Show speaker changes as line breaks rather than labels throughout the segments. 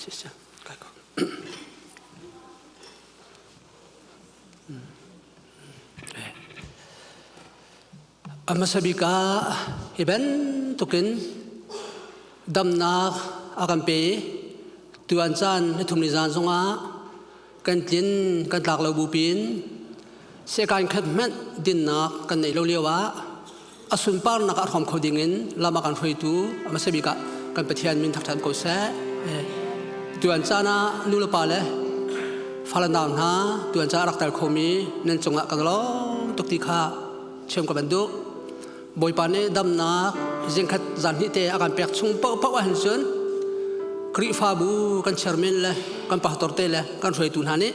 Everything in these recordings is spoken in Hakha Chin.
A hmasa bik ah hi bantukin damnak a kan pe i tuan caan nithum ni zan zongah kan tlin kan tlak lo bupiin sekan khat hmanh dinnak kan neih lo lio ah a sunparnak ah hrawm kho dingin lam a kan hruaitu a hmasa bik ah kan Pathian min thangṭhat ko seh. Tuan caan ah nu le pa le fale nau hna tuan caan a rak tel khomi nan cungah kan lawm tuk ti kha chim ka van duh. Bawipa nih damnak zingkhat zan hnih te a kan pek chung paohpaoh ahhin cun Khrihfabu kan chairman le kan pastor te le kan hruaitu hna nih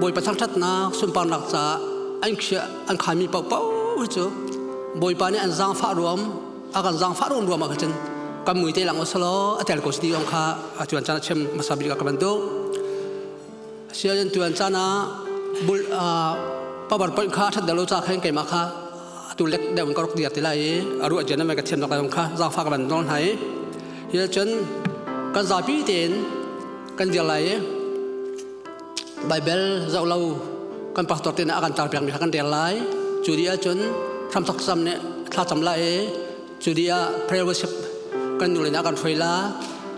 Bawipa thangṭhatnak sunparnak caah an khiah an khaimi paohpaoh hi cu Bawipa nih an zaangfah ruam a kan zaangfah ruam ruam ah cun kan mui te lang usalaw a tel ko si ong kha a tuan caan a chim hmasa bik ah ka van duh. Sian tuan caan ah bul power point kha that dalo cha khan keimah kha atu lek deuh ka rok dir ti lai i aru ajan mai ka thiam nak lai kha zaangfah ka van nawl hna i hi cun kan zapi tein kan dir lai i Bible zoh lo kan pastor te nih a kan tar piak mi kha kan rel lai cu di ahcun hramthok sam nih thla cam lai i cu di ah prayer worship kan nu le nih a kan hruai la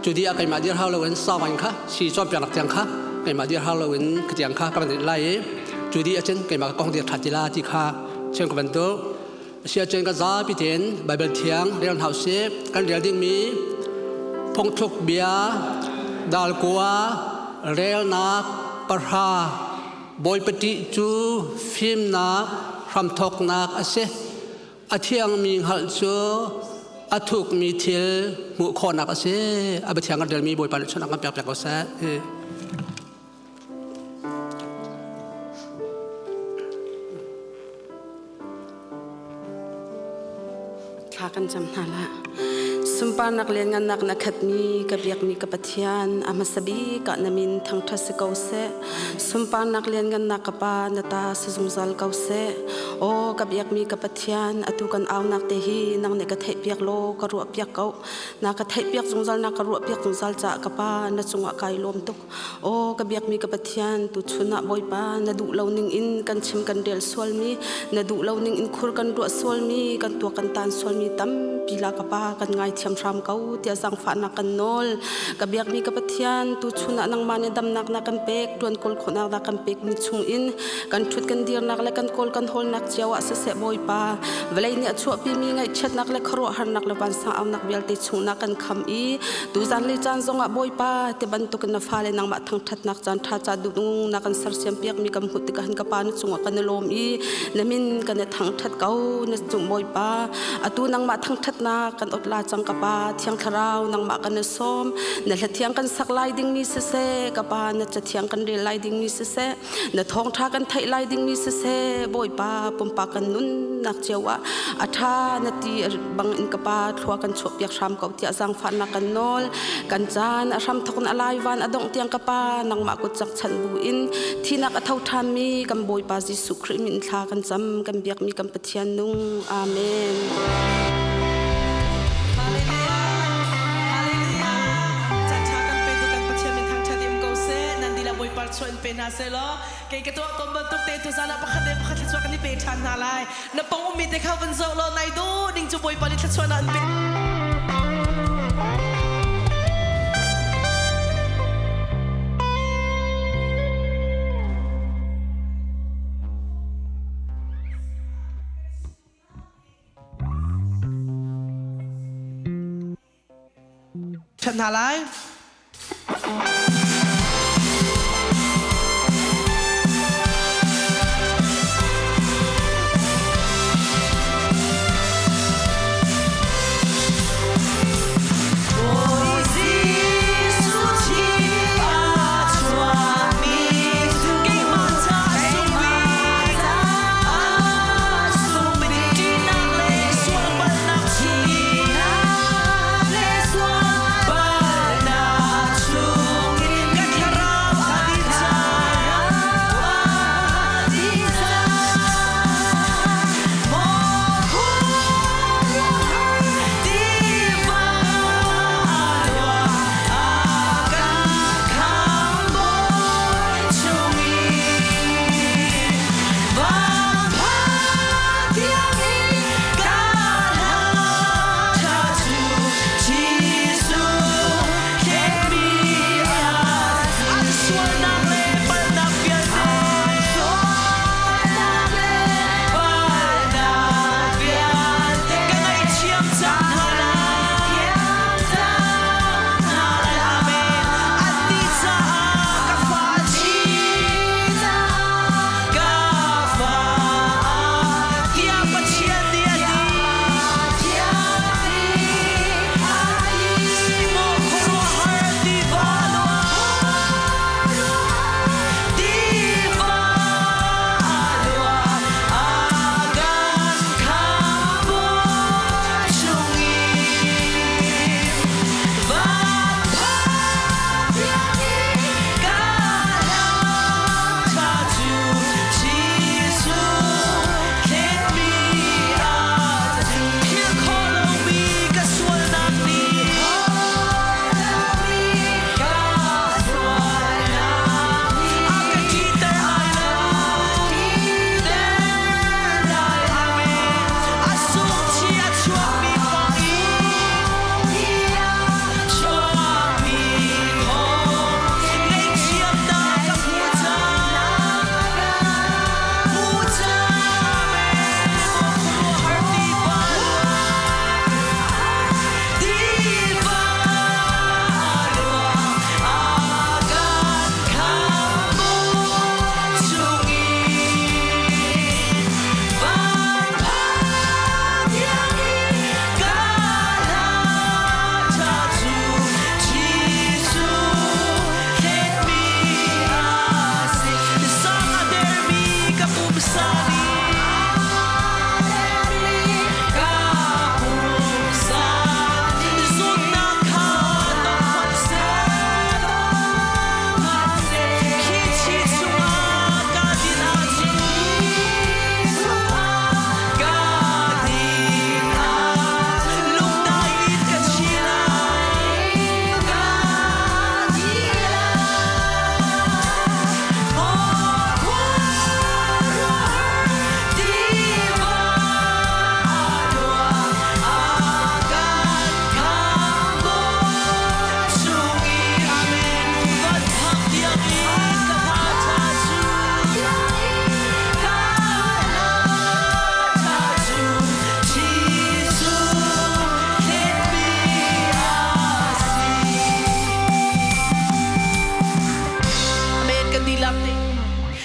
cu di ah keimah dir hau loin sawain kha si cawnpiak nak tiang kha keimah dir hau loin ka tiang kha ka van lai i cu di ahcun keimah ka kong dir ṭha ti la ti kha chim ka van duh Sia cun kan zapi tein Baibal thiang rel hna usih. Kan rel dingmi phungthluk bia dalkua relnak pahra Bawipa ṭih cu fimnak hramthawknak a si. A thiangmi hngalh cu a thukmi thil hmuh khawhnak a si. A biathiang kan relmi Bawipa nih chun a kan pek piak ko seh.
Thla kan cam hna la. Sunparnak le ngannak na khatmi ka biakmi ka Pathian a hmasa bik ah na min thangṭhat si ko seh. Sunparnak le ngannak ka Pa na ta si zungzal ko seh. Aw ka biakmi ka Pathian atu kan aunak te hi nang nih ka theihpiak law ka ruahpiak ko. Na ka theihpiak zungzal na ka ruahpiak zungzal caah ka Pa na cungah kai lawm tuk. Aw ka biakmi ka Pathian tuchun ah Bawipa na duh lo ning in kan chim kan rel sualmi na duh lo ning in khur kan ruah sualmi kan tuak kan tan sualmi tampi la ka pa kan ngaithiam hram ko tiah zaangfahnak kan nawl ka biakmi ka Pathian tuchun ah nangmah nih damnak na kan pek tuan kawl khawhnak na kan pek mi chung in kan thut kan dirnak le kan kawl kan hawlnak cio ah siseh Bawipa vawlei nih a chuahpimi ngaihchiatnak le khuaruahharnak le vansang aunak vialte chung na kan kham i Tuzan le caan zongah Bawipa ti bantukin na fale nangmah thangṭhatnak caan ṭha ca duhnung na kan sersiam piakmi kan hmuh tikah hin ka pa na cungah kan i lawm i na min kan i thangṭhat ko na cung Bawipa atu nangmah thangṭhatnak kan ot la cang ka pa Thiang Thlarau nangmah kan i sawm na hla thiang kan sak lai dingmi siseh ka pa na cathiang kan rel lai dingmi siseh na thawngṭha kan theih lai dingmi siseh Bawipa pumpak kan nunnak cio ah a ṭha na ti bang in ka pa thlua kan chuahpiak hram ko tiah zaangfahnak kan nawl kan caan a hram thawk in a lai van a dongh tiang ka pa nangmah kut cak chanh bu in thinak a tho ṭhanmi kan Bawipa Jesuh Khrih min thla kan cam kan biakmi kan Pathian nung amen
chuan pe hna seh law kei ka tuah tawn bantuk te tuzan ah pakhat le pakhat thluachuah kan i pe ṭhan hna lai na pong ummi te kha van zoh law nai dawh ding cu Bawipa nih thluachuah an pe ṭhan hna lai.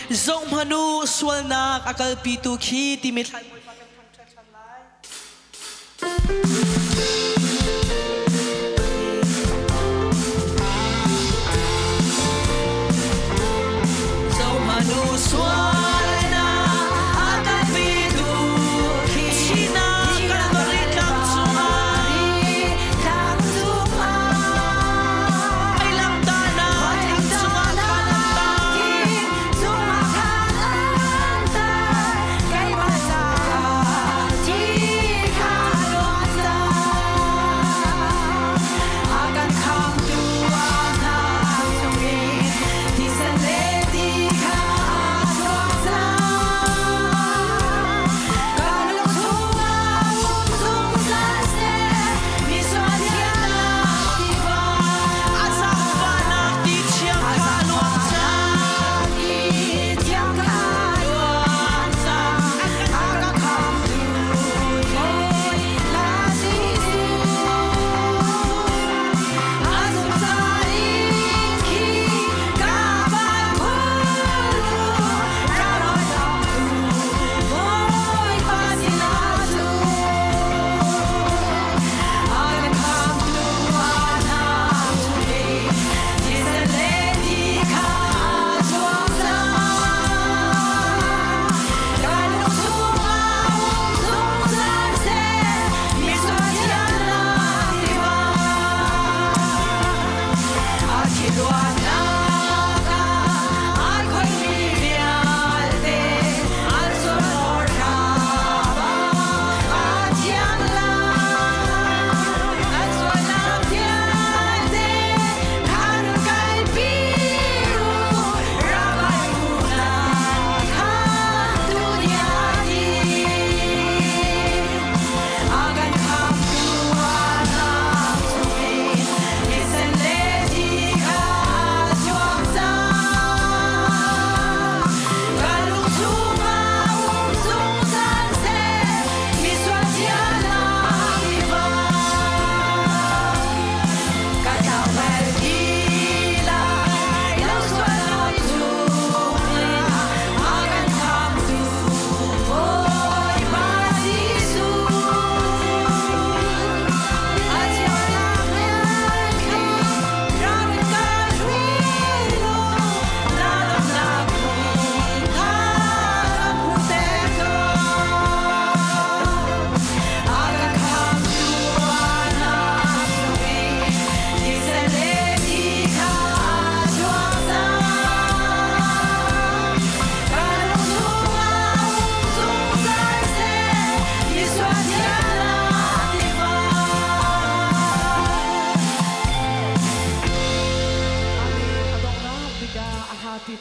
Zohhmanh u, sualnak a kalpitu khi timi thlan Bawipa kan thangṭhat ṭhan lai. Zohhmanh u, sualnak a kalpitu khi thihnak Kalvari tlang cungah Vailamtahnak tlang cungah khan an tar. A zaangfahnak ti thiang kha luang cang.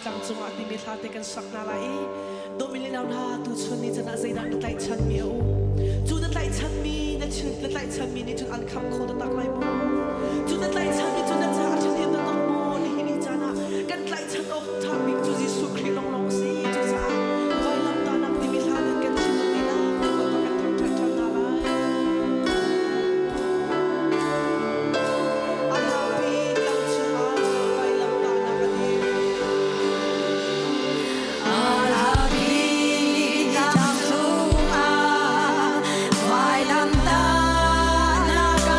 Tlang cungah timi hla te kan sak hna lai i dawmi le nau hna tuchun ni can ah zeidah na tlaihchanmi a um? Cu na tlaihchanmi na thil na tlaihchanmi nih cun an khamh kho taktak lai maw? Cu na tlaihchanmi cu na caah a ṭhahnem taktak maw? Nihin ni caan ah kan tlaihchan awk ṭha bik cu Jesuh Khrih lawnglawng a si. Cucaah vailamtahnak timi hla nan kan chim ti lai Bawipa kan thangṭhat ṭhan hna lai. A hlapi tlang cungah vailamtahnak a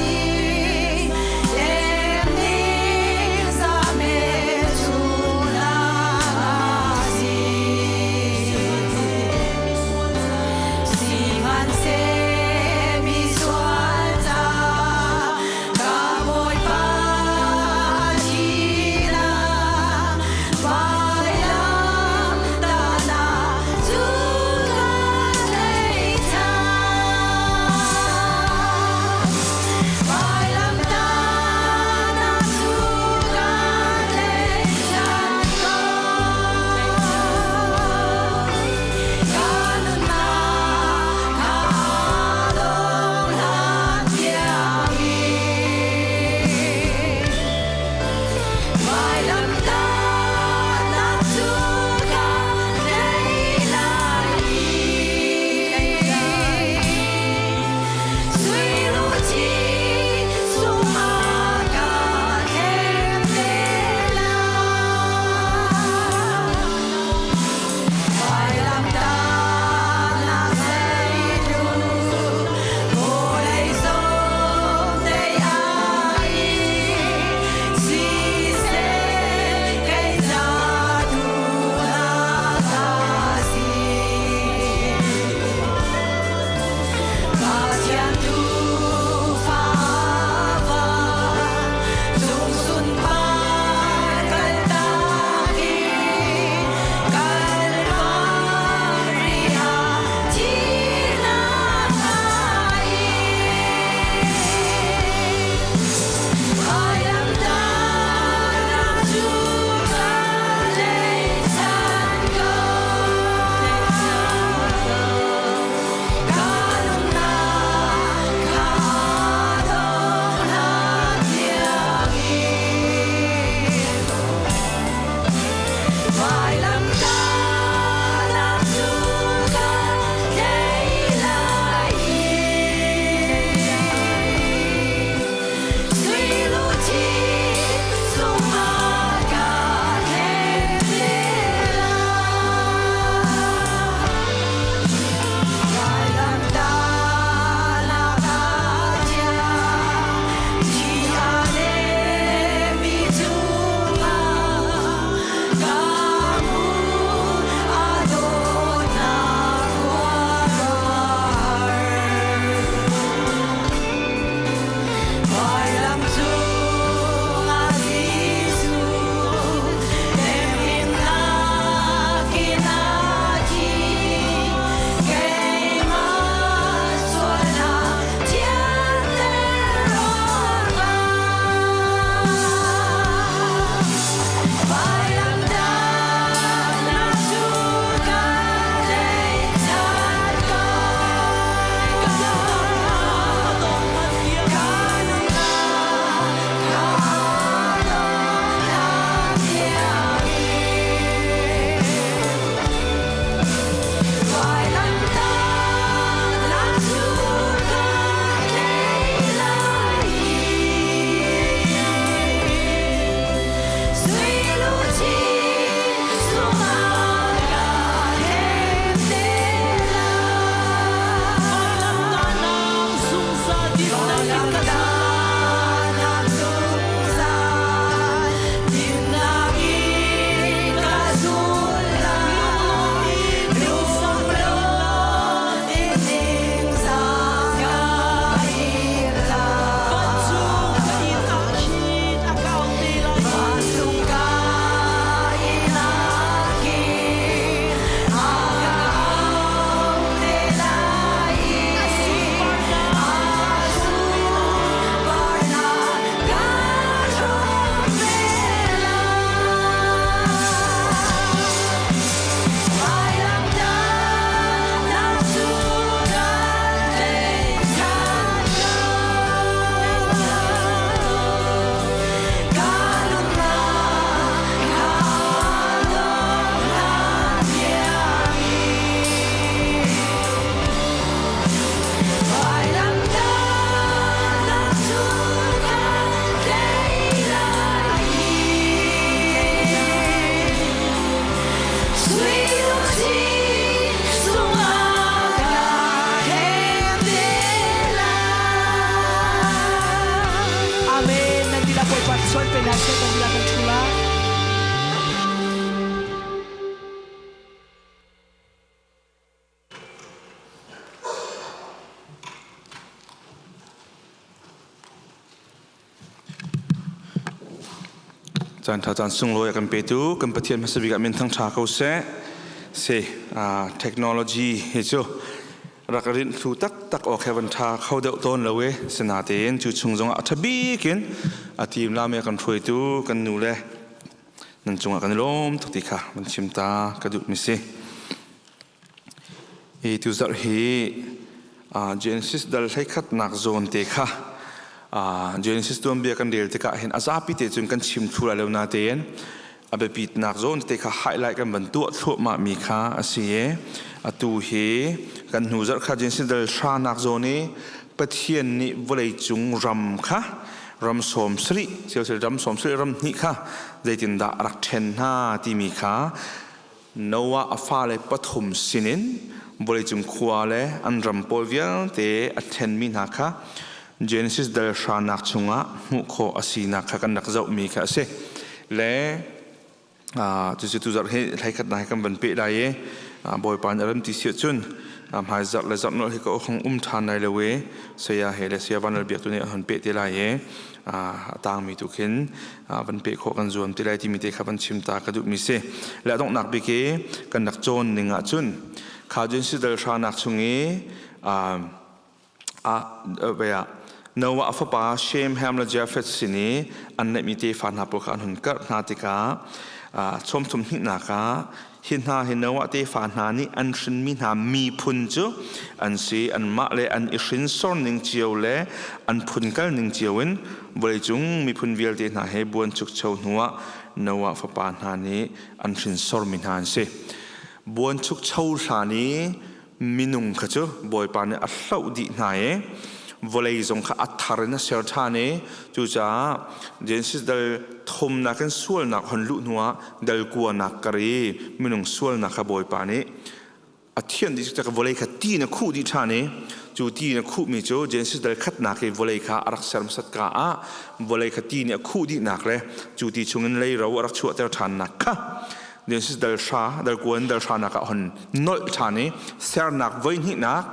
dir. Amen. Nan dilah Bawipa sual pe hna seh kan dilah kan thu la.
Caan ṭha caan sunglawi a kan petu kan Pathian hmasa bik ah min thangṭha ko seh. Si technology hi cu rak rinh thlu taktak awk he van ṭha kho deuh tawn lo e. Sinatein cu chung zongah a ṭha bik in a team lami a kan hruaitu kan nu le nan cungah kan i lawm tuk ti kha van chim ta ka duh mi si. Hi tuzarh hi Genesis dal hleikhatnak zawn te kha Genesis tuanbia kan rel tikah hin a zapi te cun kan chim thlu lai lo natein a biapitnak zawn te kha highlight kan van tuah thluahmah mi kha a si i atu hi kan hnu zarh kha Genesis dal hranak zawn i Pathian nih vawleicung ram kha ram sawm sarih ram sawm sarih ram hnih kha zeitindah a rak ṭhen hna timi kha Noah a fale pathum sinin vawleicung khua le an ram pawl vialte a ṭhenmi hna kha Genesis dal hranak chungah hmuh khawh a sinak kha kan rak zohmi kha a si. Le cucu tuzarh hi hlei-khatnak hi kan van peh lai i Bawipa nih a rem ti si ahcun hmaizarh le zarh nolh hi ka hung um ṭhan lai lo i saya he le saya Van Lal Biak tu nih a hun peh te lai i a tangmi tu khin van peh khawh kan zuam ti lai timi te kha van chim ta ka duhmi si. Le a donghnak bik i kan rak cawn ning ahcun kha Genesis dal hranak chung i Noah a fapa Shem, Ham le Japheth sin i an neihmi tefa hna pawl kha an hun karh hna tikah sawmthum hnihnak ah Hi hna hi Noah tefa hna nih an hrinmi hna miphun cu an si. Anmah le an i hrinsor ning cio le an phun kal ning cio in vawleicung miphun vialte hna he buanchukcho hnuah Noah fapa hna nih an hrinsormi hna an si. Buanchukcho hlan i minung kha cu Bawipa nih a hloh dih hna i vawlei zong kha a thar in a ser ṭhan i cucaah Genesis dal thumnak in sualnak hon luh hnuah dal kuanak kar i minung sualnak kha Bawipa nih a thianh dih cak vawlei kha ti in a khuh dih ṭhan i cu ti in a khuhmi cu Genesis dal khatnak i vawlei kha a rak ser hmasat ka ah vawlei kha ti nih a khuh dihnak le cu ti chungin leiro a rak chuahter ṭhannak kha Genesis dal hra dal kuan dal hra nak ah hon nolh ṭhan i sernak voihnihnak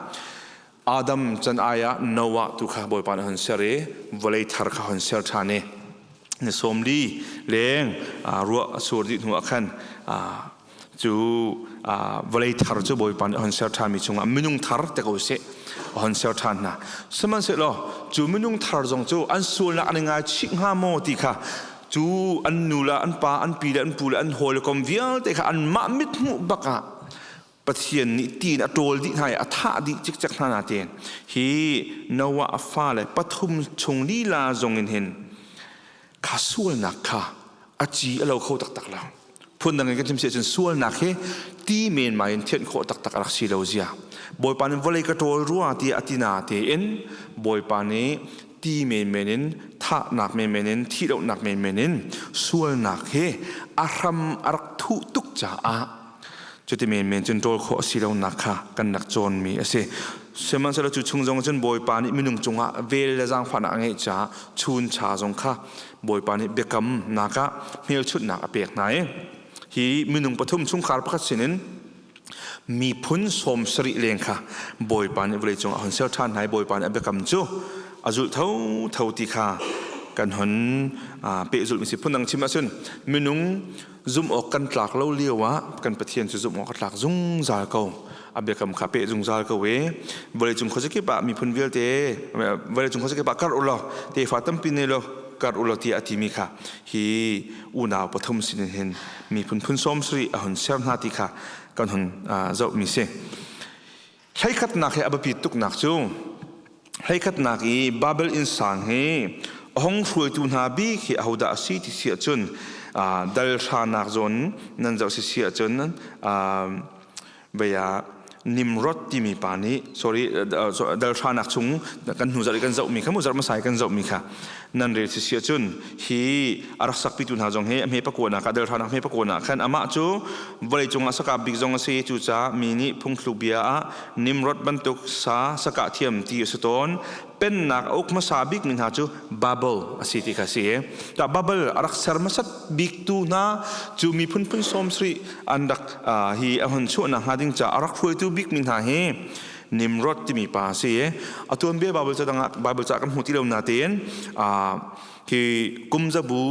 Adam chan ai ah Noah tu kha Bawipa nih hon ser i vawlei thar kha hon ser ṭhan i ni sawmli leng ruah a sur dih hnu ah khan cu vawlei thar cu Bawipa nih hon ser ṭhanmi chungah minung thar te ko seh hon ser ṭhan hna sihmanhsehlaw cu minung thar zong cu an sualnak an i ngaichih hnga maw ti kha Cu an nu le an pa, an pi le an pu le an hawi le kom vialte kha anmah mithmuh bak ah Pathian nih tiin a ṭawl dih hna i a thah dih cikcek hna natein hi Noah a fale pathum chung lila zong in hin kha sualnak kha a ci a lo kho taktak lo. Phundang in kan chim si ahcun sualnak hi ti menmai in thianh khawh taktak a rak si lo zia. Bawipa nih vawlei ka ṭawl rua ti a ti na tein Bawipa nih ti menmen in thahnak menmen in thihlohnak menmen in sualnak hi a hram a rak thuh tuk caah cuti menmen cun ṭawl khawh a si lonak kha kan rak cawnmi a si. Sihmanhsehlaw cu chung zong cun Bawipa nih minung cungah vel le zaangfahnak a ngeih caah chuncha zong kha Bawipa nih biakamnak ah hmelchunhnak a pek hna i hi minung pathum chungkhar pakhat sinin miphun sawm sarih leng kha Bawipa nih vawleicung a hun ser ṭhan hna i Bawipa nih a biakam cu a zulh thotho ti kha kan hun pehzulh mi si. Phundang chim ahcun minung zumh awk kan tlak lo lio ah kan Pathian cu zumh awk a tlak zungzal ko. A biakam kha peh zungzal ko i vawleicung khuazakip ah miphun vialte vawleicung khuazakip ah karh u law tefa tampi nei law karh u law tiah a timi kha hi unau pathum sinin hin miphun phun sawm sarih a hun ser hna ti kha kan hun zohmi si. Hleikhatnak he a biapit tuknak cu hleikhatnak i Babel innsang hi a hong hruaitu hna bik hi ahodah a si ti si ahcun dal hranak zawn nan zoh si si ahcun bia. Nimrod timi pa nih, sorry, dal hranak chung kan hnu zarh i kan zohmi kha mu, zarh hmasa i kan zohmi kha nan rel si si ahcun, hi a rak sakpitu hna zong hi a hme pakuanak ah, dal hranak hme pakuanak khan amah cu vawleicung ah sakap bik zong a si. Cucaah mi nih phungthluk bia ah Nimrod bantuk sa sakah thiam ti a si tawn. Pennak a uk hmasa bik mi hna cu Babel a si ti kha si. Ta Babel a rak ser hmasat bik tu hna cu miphun phun 70 an rak hi a hun chuahnak hnga ding ca a rak hruaitu bik mi hna hi Nimrod timi pa a si. A tuanbia Bible ca dangah Bible ca kan hmu ti lo natein hi kum zabu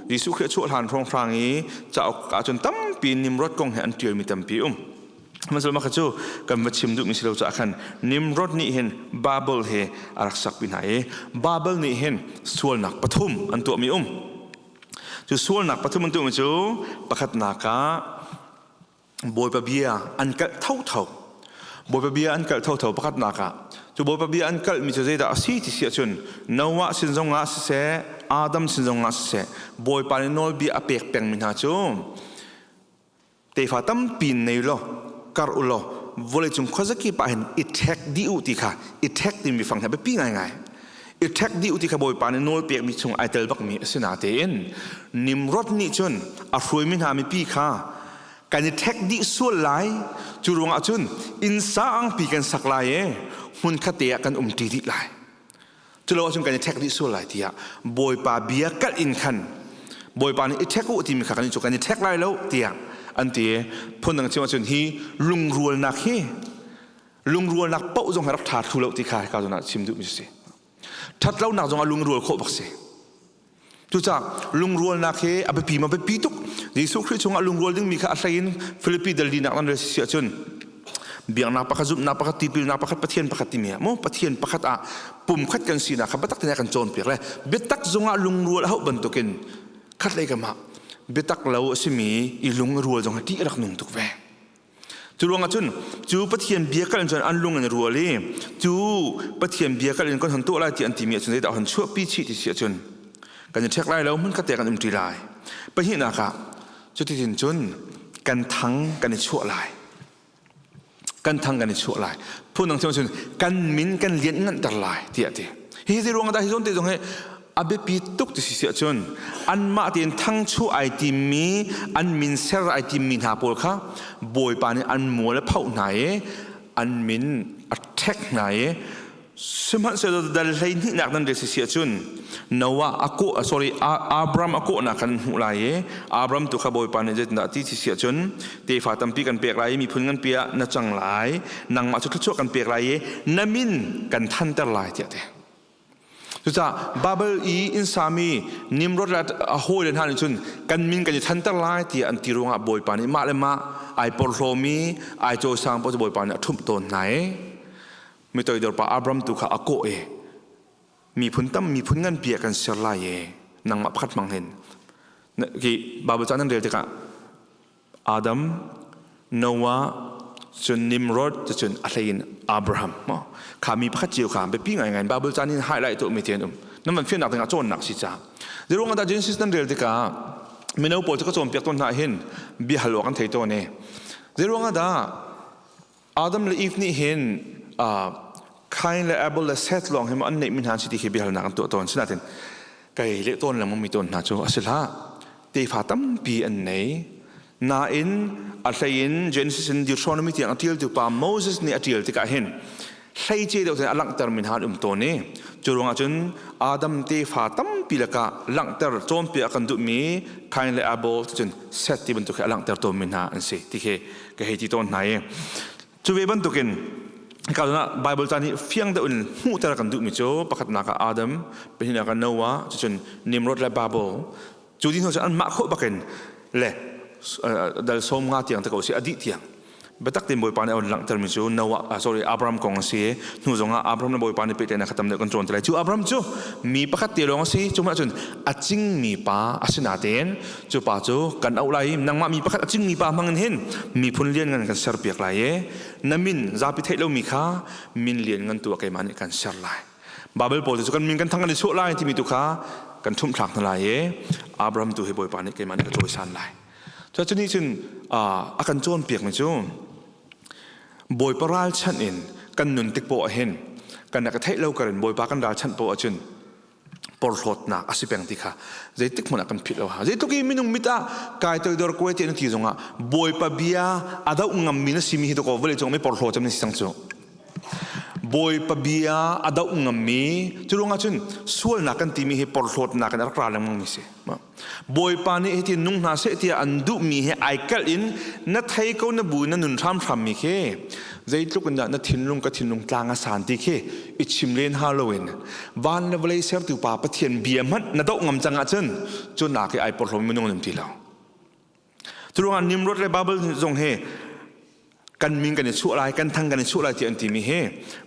Jesuh Khrih a chuah hlan hrawnghrang i cauk ahcun tampi Nimrod kong he an ṭialmi tampi um. Hmanhsehlaw mah kha cu kan va chim duhmi si lo caah khan Nimrod nih hin Babel he a rak sakpi hna i Babel nih hin sualnak pathum an tuahmi um. Cu sualnak pathum an tuahmi cu pakhatnak ah Bawipa bia an kalh thotho. Bawipa bia an kalh thotho pakhatnak ah. Cu Bawipa bia an kalhmi cu zeidah a si ti si ahcun Noah sin zongah siseh, Adam sin zongah siseh, Bawipa nih nawlbia a pek pengmi hna cu tefa tampi nei law kar u law vawleicung khuazakip ah hin i ṭhek dih u ti kha. I ṭhek timi fang hi biapi ngaingai. I ṭhek dih u ti kha Bawipa nih nawl pekmi chung ai tel bakmi a si natein Nimrod nih cun a hruaimi hna mipi kha kan i ṭhek dih sual lai, cu ruangah cun inn sangpi kan sak lai i hmun khat te ah kan umṭi dih lai, culo ahcun kan i ṭhek dih sual lai tiah Bawipa bia kalh in khan, Bawipa nih i ṭhek u timi kha kan cu kan i ṭhek lai lo tiah an ti. Phundang chim ahcun hi lungrualnak, hi lungrualnak paoh zong hi rak ṭha thlu lo ti kha hika zawn ah chim duhmi si. Ṭhat lonak zong ah lungrual khawh bak si. Cucaah lungrualnak hi a biapi ma biapi tuk. Jesuh Khrih chungah lungrual dingmi kha a hleiin Filipi dal linak nan rel si ahcun biaknak pakhat, zumhnak pakhat, tipilnak pakhat, Pathian pakhat timi ah mu Pathian pakhat ah pum khat kan sinak kha biatak tein kan cawnpiak le biatak zongah lungrual a hauh bantukin khat lei kam ah biatak lo a simi i lungrual zong hi ṭih a rak nung tuk ve. Cu ruangah cun cu Pathian bia kal in cun an lung in rual i cu Pathian bia kal in kan hon tuah lai ti an timi ahcun zeidah hon chuahpi chih ti si ahcun kan i ṭhek lai lo, hmun khat te kan um ṭi lai. Pahnihnak ah, cuticun cun kan thang kan i chuah lai. Kan thang kan i chuah lai. Phundang chim ahcun kan min kan lianh nganter lai tiah ti. Hi zei ruangah dah hi zawn te zong hi a biapi tuk ti si ahcun anmah tein thangchuah ai timmi, an min ser ai timmi hna pawl kha Bawipa nih an mual a phoh hna i an min a ṭhek hna i sihmanhsehlaw dal 12nak nan rel si si ahcun Noah a kawh, sorry, Abram a kawhnak kan hmuh lai i Abram tu kha Bawipa nih zeitindah ti si si ahcun tefa tampi kan pek lai i miphun nganpi ah na cang lai, nangmah cu thluachuah kan pek lai i na min kan thanter lai tiah ti. Cucaah Babel i inn sami Nimrod le a hawile hna nih cun kan min kan i thanter lai tiah an ti ruangah Bawipa nih mah le mah ai porhlawmi, ai cawisang paoh cu Bawipa nih a ṭhumh tawn hna i mitoidor pa Abram tu kha a kawh i miphun tam, miphun nganpi ah kan ser lai i nangmah pakhat hmang hin. Khi Bible ca nan rel tikah Adam, Noah, cun Nimrod, cun a hlei in Abraham kha mi pakhat cio kha biapi ngaingai Bible caan in highlight tuahmi te an um. Nan van fiannak dingah cawnnak si ca. Zeiruang ah dah Genesis nan rel tikah mino pawl cu ka cawnpiak tawn hna hin bia hal awk an thei tawn i zeiruang ah dah Adam le Eve nih hin Cain le Abel le Seth lawng hi maw an neihmi hna an si ti khi biahalnak an tuah tawn. Sinain kei leh tawn lengmang mi tawn hna cu a si hlah. Tefa tampi an nei. Nain a hlei in Genesis in Deuteronomy tiang a ṭialtu pa Moses nih a ṭial tikah hin hleice deuh in a langhter mi hna an um tawn i cu ruangah cun Adam tefa tampi lakah langhter cawnpiak a kan duhmi Cain le Abel cun Seth ti bantuk hi a langhter tawnmi hna an si ti khi ka hei ti tawn hna i cu ve bantukin hika zawn ah Bible ca nih fiang deuh in hmuhter kan duhmi cu pakhatnak ah Adam, pahnihnak ah Noah, cucun Nimrod le Babel. Cu dih hnu cun anmah khawh bakin le dal 15 tiang te ko si a dih tiang biatak tein Bawipa nih a langhtermi cu Noah, sorry, Abraham kong a si. Hnu zongah Abraham le Bawipa nih pehtlaihnak kha tam deuh kan cawn te lai. Cu Abraham cu mi pakhat te lawng a si. Cu hmanh ahcun a cingmi pa a si natein cu pa cu kan auh lai i nangmah mi pakhat a cingmi pa hmang in hin miphun lian ngan kan serpiak lai i na min zapi theih lomi kha min lian ngan tu ah keimah nih kan ser lai. Babel pawl cu kan min kan thang kan i chuah lai timi tu kha kan ṭhumh thlak hna lai i Abraham tu hi Bawipa nih keimah nih ka cawisan lai. Cucu nih cun a kan cawnpiakmi cu. Bawipa ralchanh in kan nun tik poah hin kan ka theih lo karin Bawipa kan ralchanh poah ahcun porhlawtnak a si peng ti kha zeitik hmanh ah kan philh lo ha. Zeitluk i minung mit ah kai toidor kuai te na ti zongah Bawipa bia a doh ngammi na simi hi dakaw vawlei cung mi porhlaw cem na si cang cu. Bawipa bia a doh ngammi cu ruangah cun sualnak kan timi hi porhlawtnak in a rak ra lengmang mi si. Bawipa nih hiti nung hna seh tiah an duhmi he ai kalh in na thei ko na bu na nun hramhram mi khi zeitluk in dah na thinlung ka thinlung tlang a san ti khi i chim len ha loin van le vawlei sertu pa Pathian bia hmanh na doh ngam cang ahcun cu nak i ai porhlawmi minung an um ti lo. Curuangah Nimrod le Babel zong hi kan min kan i chuah lai, kan thang kan i chuah lai ti an timi hi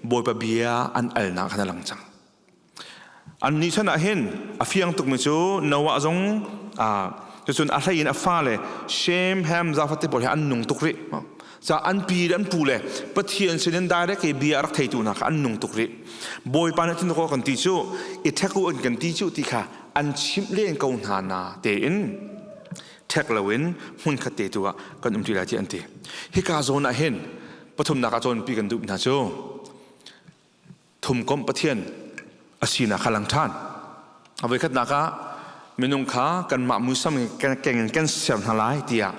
Bawipa bia an alnak khan a lang cang. An nih chan ah hin a fiang tukmi cu Noah zong cucun a hlei in a fale Shem, Ham, Japheth te pawl hi an nung tuk rih. Ca an pi le an pu le Pathian sinin direct i bia a rak theitu hna kha an nung tuk rih. Bawipa nih cun kan ti cu i ṭhek u an kan ti cu ti kha an chimh len ko hna na tein ṭhek loin hmunkhat te tu ah kan um ṭi lai ti an ti. Hika zawn ah hin pathumnak ah cawnpi kan duh hna cu thumkomh Pathian a sinak kha lang ṭhan. A voikhatnak ah minung kha kanmah muisam keng in kan ser hna lai tiah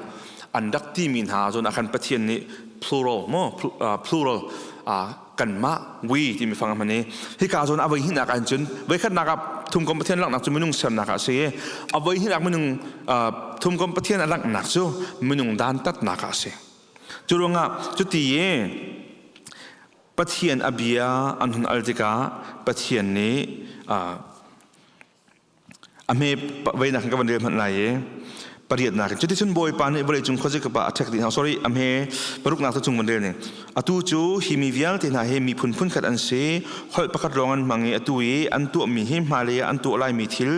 an rak timi hna zawn ah khan Pathian nih plural mo plural kanmah we timi fang a hman i hika zawn a voi hnihnak ah cun voikhatnak ah thumkomh Pathian langhnak cu minung sernak ah a si i a voi hnihnak minung thumkomh Pathian a langhnak cu minung dantatnak ah a si. Cu ruangah cuti i Pathian a bia an hun al tikah Pathian nih a hme veinak ka van rel hmanh lai i pariatnak in cuticun Bawipa nih vawleicung khuazikip ah a ṭhek dih hna sorry a hme paruknak cu cung van rel ning atu cu hi mi vialte hna hi miphun phunkhat an si holh pakhat lawng an hmang i atu i an tuahmi hi hmailei ah an tuah laimi thil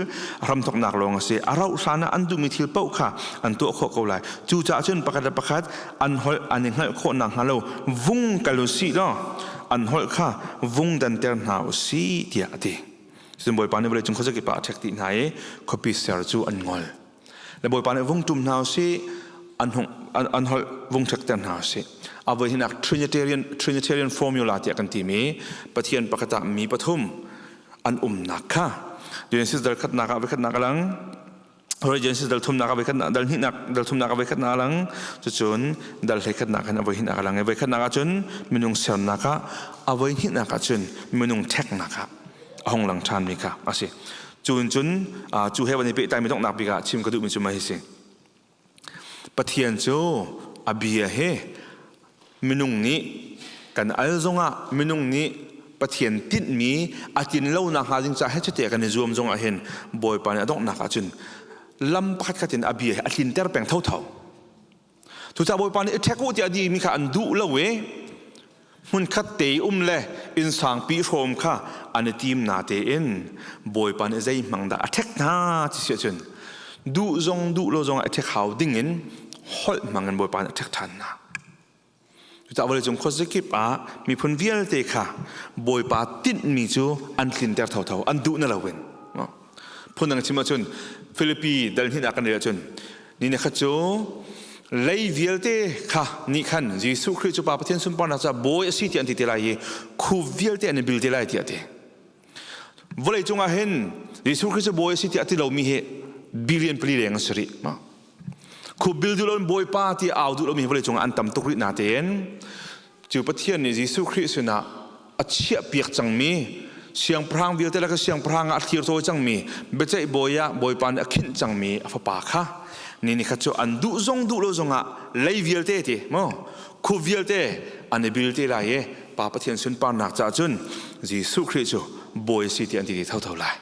hramthawknak lawng a si a rauh hlan ah an duhmi thil paoh kha an tuah khawh ko lai cucaah cun pakhat le pakhat an holh an i hngalh khawh nakhnga lo vung kal u sih law an holh kha vung danter hna u sih tiah a ti. Cun Bawipa nih vawleicung khuazakip ah a ṭhek dih hna i khuapi ser cu an ngol. Le Bawipa nih vung ṭum hna u sih, an, hung, an, an holh vung ṭhekter hna u sih. A voi hinak Trinitarian, Trinitarian formula tiah kan timi Pathian pakhat ah mi pathum an umnak kha Genesis dal khatnak ah voi khatnak a lang Genesis dal thumnak a voikhatnak dal hnihnak dal thumnak a voikhatnak a lang cucun dal hleikhatnak hin a voihnihnak a lang i voikhatnak ahcun minung sernak ah a voihnihnak ahcun minung ṭheknak ah a hung lang ṭhanmi kha a si. Cun cun cu he van i pehtlaimi donghnak bik ah chim ka duhmi cu mah hi si. Pathian cu a bia he minung nih kan al zongah minung nih Pathian tinhmi a tlin lo nakhnga ding caah he cuti kan i zuam zongah hin Bawipa nih a donghnak ahcun lam pakhat khat in a bia hi a tlinter peng thotho. Cucaah Bawipa nih i ṭhek u tiah dimi kha an duh lo i hmunkhat te i um le inn sangpi hrawm kha an i tim na tein Bawipa nih zei hmang dah a ṭhek hna ti si ahcun duh zong duh lo zong ah i ṭhek hau ding in holh hmang in Bawipa nih a ṭhek ṭhan hna. Cucaah vawleicung khuazakip ah miphun vialte kha Bawipa tinhmi cu an tlinter thotho, an duh na loin. Phundang chim ahcun Filipi dal hnihnak kan rel ahcun ni khat cu lei vialte kha nih khan Jesuh Khrih cu Pa Pathian sunparnak caah bawi a si tiah an ti te lai i khu vialte an i bil te lai tiah a ti. Vawlei cungah hin Jesuh Khrih cu bawi a si tiah a ti lomi hi billion pali leng an si rih. Khu bil duh loin Bawipa ti au duh lomi vawlei cungah an tam tuk rih natein cu Pathian nih Jesuh Khrih sinah a chiahpiak cangmi siangpahrang vialte laka siangpahrang ah a thlir cawi cangmi biaceih bawi ah Bawipa nih a khinh cangmi a fapa kha ni ni khat cu an duh zong duh lo zongah lei vialte ti maw khu vialte an i bil te lai i Pa Pathian sunparnak caah cun Jesuh Khrih cu bawi a si ti an ti ti thotho lai.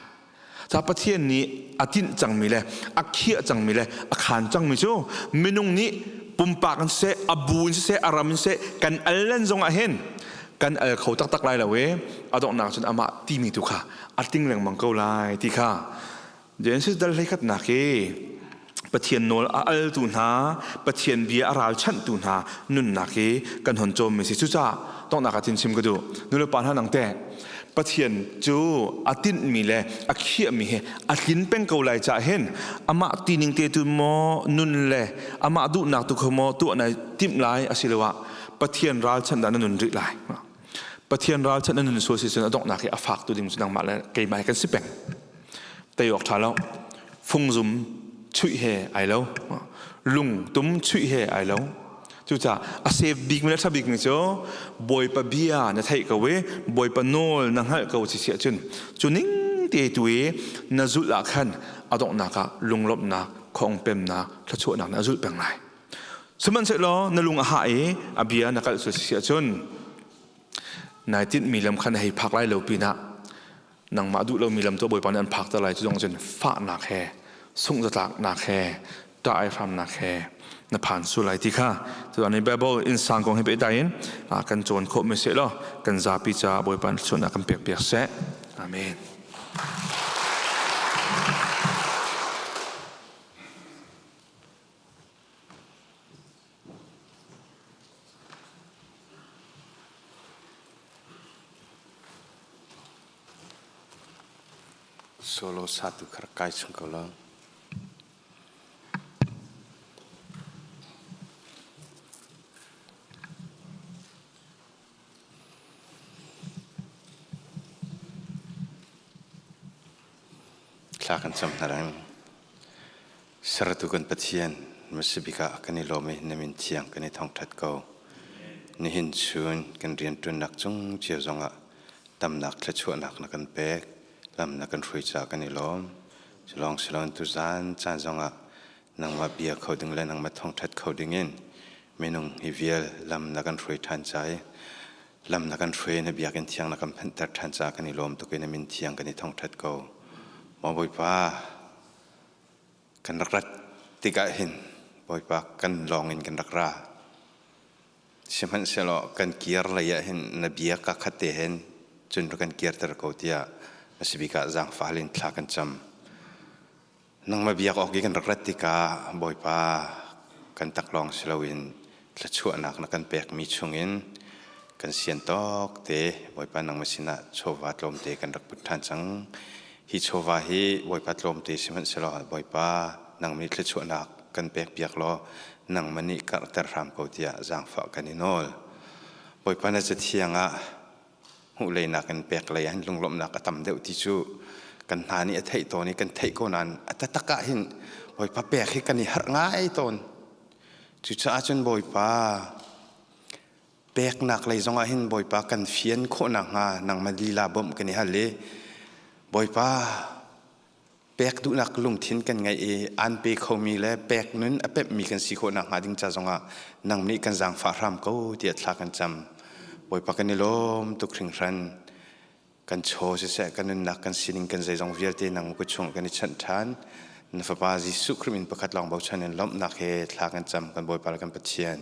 Ca Pathian nih a tinh cangmi le a khiah cangmi le a khaan cangmi cu minung nih pumpak in siseh, a bu in siseh, a ram in siseh kan al len zong ah hin kan al kho taktak lai lo i a donghnak cun amah timi tu kha a ting lengmang ko lai ti kha Genesis dal hleikhatnak hi Pathian nawl a altu hna Pathian bia a ralchanhtu hna nunnak hi kan hon cawmmi si cucaah donghnak ah cin chim ka duh nulepa hna nang teh. Pathian cu a tinhmi le a khiahmi he a tlin peng ko lai cah hin amah tining te tu maw nun le amah duhnak tu kha maw tuah nai timh lai asiloah Pathian ralchanh dah na nun rih lai. Pathian ralchanh na nun sual si cun a donghnak hi a fak tu ding cu nangmah le keimah he kan si peng. Tei awk ṭha lo. Fungzum chuih he ai lo. Lungtum chuih he ai lo. Cucaah a save bikmi le ṭha bikmi cu Bawipa bia na theih ko i Bawipa nawl na hngalh ko si si ahcun cu ning te tu i na zulh ah khan a donghnak ah lunglawmhnak, khongpemnak, thluachuahnak na zulh peng lai. Sihmanhsehlaw na lung a hah i a bia na kalh sual si si ahcun nai tinhmi lam kha na hei phak lai lo pinah nangmah duh lomi lam tu Bawipa nih an phak ter lai cu zong cun fahnak he sungh-zatlaknak he ṭah ai hramnak he na phan sul lai ti kha tu ani Bible innsang kong he pehtlai in kan cawn khawh mi seh law kan zapi caah Bawipa nih thluachuahnak kan pek piak seh. Amen.
Solo satu kha rak kai chung ko lo. Thla kan cam hna reng. Sertu kan Pathian, Masibik ah kan i lawm i na min thiang kan i thangṭhat ko. Nihin chun kan rianṭuannak cung cio zongah tamnak thluachuahnak na kan pek, lam na kan hruai caah kan i lawm. Culawng siloin tuzaan caan zongah nangmah bia kho ding le nangmah thangṭhat kho dingin minung hi vial lam na kan hruai ṭhan ca i lam na kan hruai na biakinn thiang na kan phanhter ṭhan caah kan i lawm tuk i na min thiang kan i thangṭhat ko. Maw Bawipa, Kan rak rat tikah hin Bawipa kan lawng in kan rak ra. Sihmanhsehlaw kan kir lei ah hin na bia ka khat te hin cun rak kan kirter ko tiah na si bik ah zaangfah in thla kan cam. Nangmah biak awk i kan rak rat tikah Bawipa kan taklawng si loin thluachuahnak na kan pekmi chungin kan sian tawk te Bawipa nangmah sinah chawva tlawmte kan rak put ṭhan cang. Hi chawva hi Bawipa tlawmte sihmanhsehlaw Bawipa nangmah nih thluachuahnak kan pek piak law nangmah nih karhter hram ko tiah zaangfah kan i nawl. Bawipa na cathiang ah hmuh lei nakin pek lei ah hin lunglawmhnak a tam deuh ti cu kan hna nih a theih tawn i kan theih ko nain a taktak ah hin Bawipa pek hi kan i harh ngai tawn. Cucaah cun Bawipa peknak lei zongah hin Bawipa kan fian khawh nakhnga nangmah lila bawmh kan i hal i Bawipa pek duhnak lungthin kan ngeih i aan pe khomi le pek nun a pemhmi kan si khawh nakhnga ding ca zongah nang nih kan zaangfah hram ko tiah thla kan cam. Bawipa kan i lawm tuk hringhran. Kan chaw siseh kan nunnak kan sining kan zeizong vialte nang kut chung kan i chanh ṭhan. Na Fapa Jesuh Khrih min pakhat lawng bochan in lawmhnak he thla kan cam kan Bawipa le kan Pathian.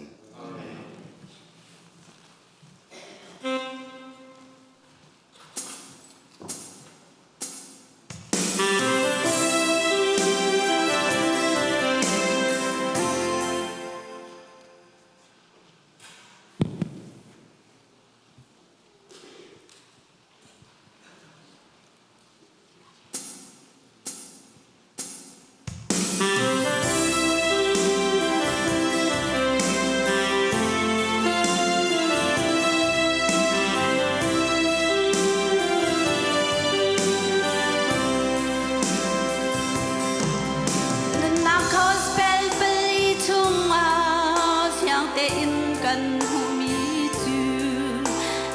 Nunnak gospel pali chungah fiang tein kan hmuhmi cu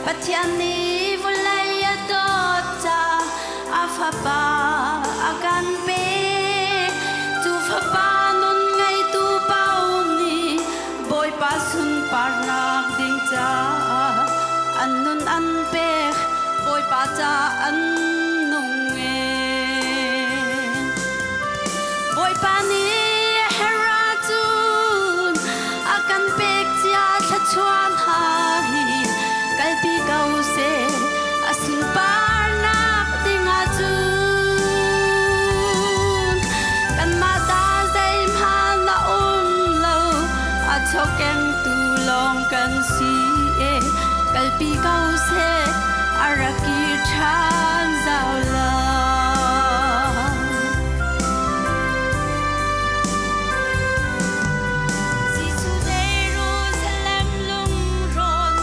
Pathian nih vawlei a dawt caah a Fapa a kan pek. Cu Fapa nun ngeitu paoh nih Bawipa sunparnak ding caah an nun an pek. Bawipa ca an nung e. Bawipa nih her ahcun a kan pek cia thluachuah hna hi kalpi ko seh a sunparnak ding ahcun kanmah ta zeihmanh a um lo a chawkengtu lawng kan si e kalpi ko seh. a rak kir ṭhan zau lo. Jesuh Jerusalem lungrawn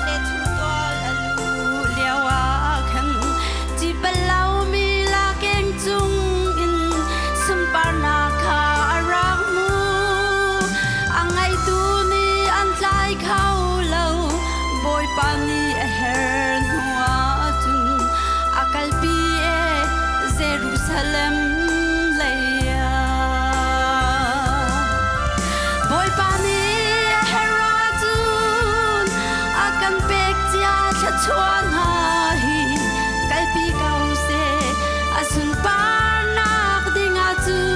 le chungtual a luh lio ah khan ci bal lomi lakeng cung in sunparnak kha a rak hmu. A ngeitu nih an tlai kho lo, Bawipa nih a her hnuah cun a kalpi e Jerusalem lei ah. Bawipa nih a her ahcun a kan pek cia thluachuah hna hi kalpi ko seh a sunparnak ding ahcun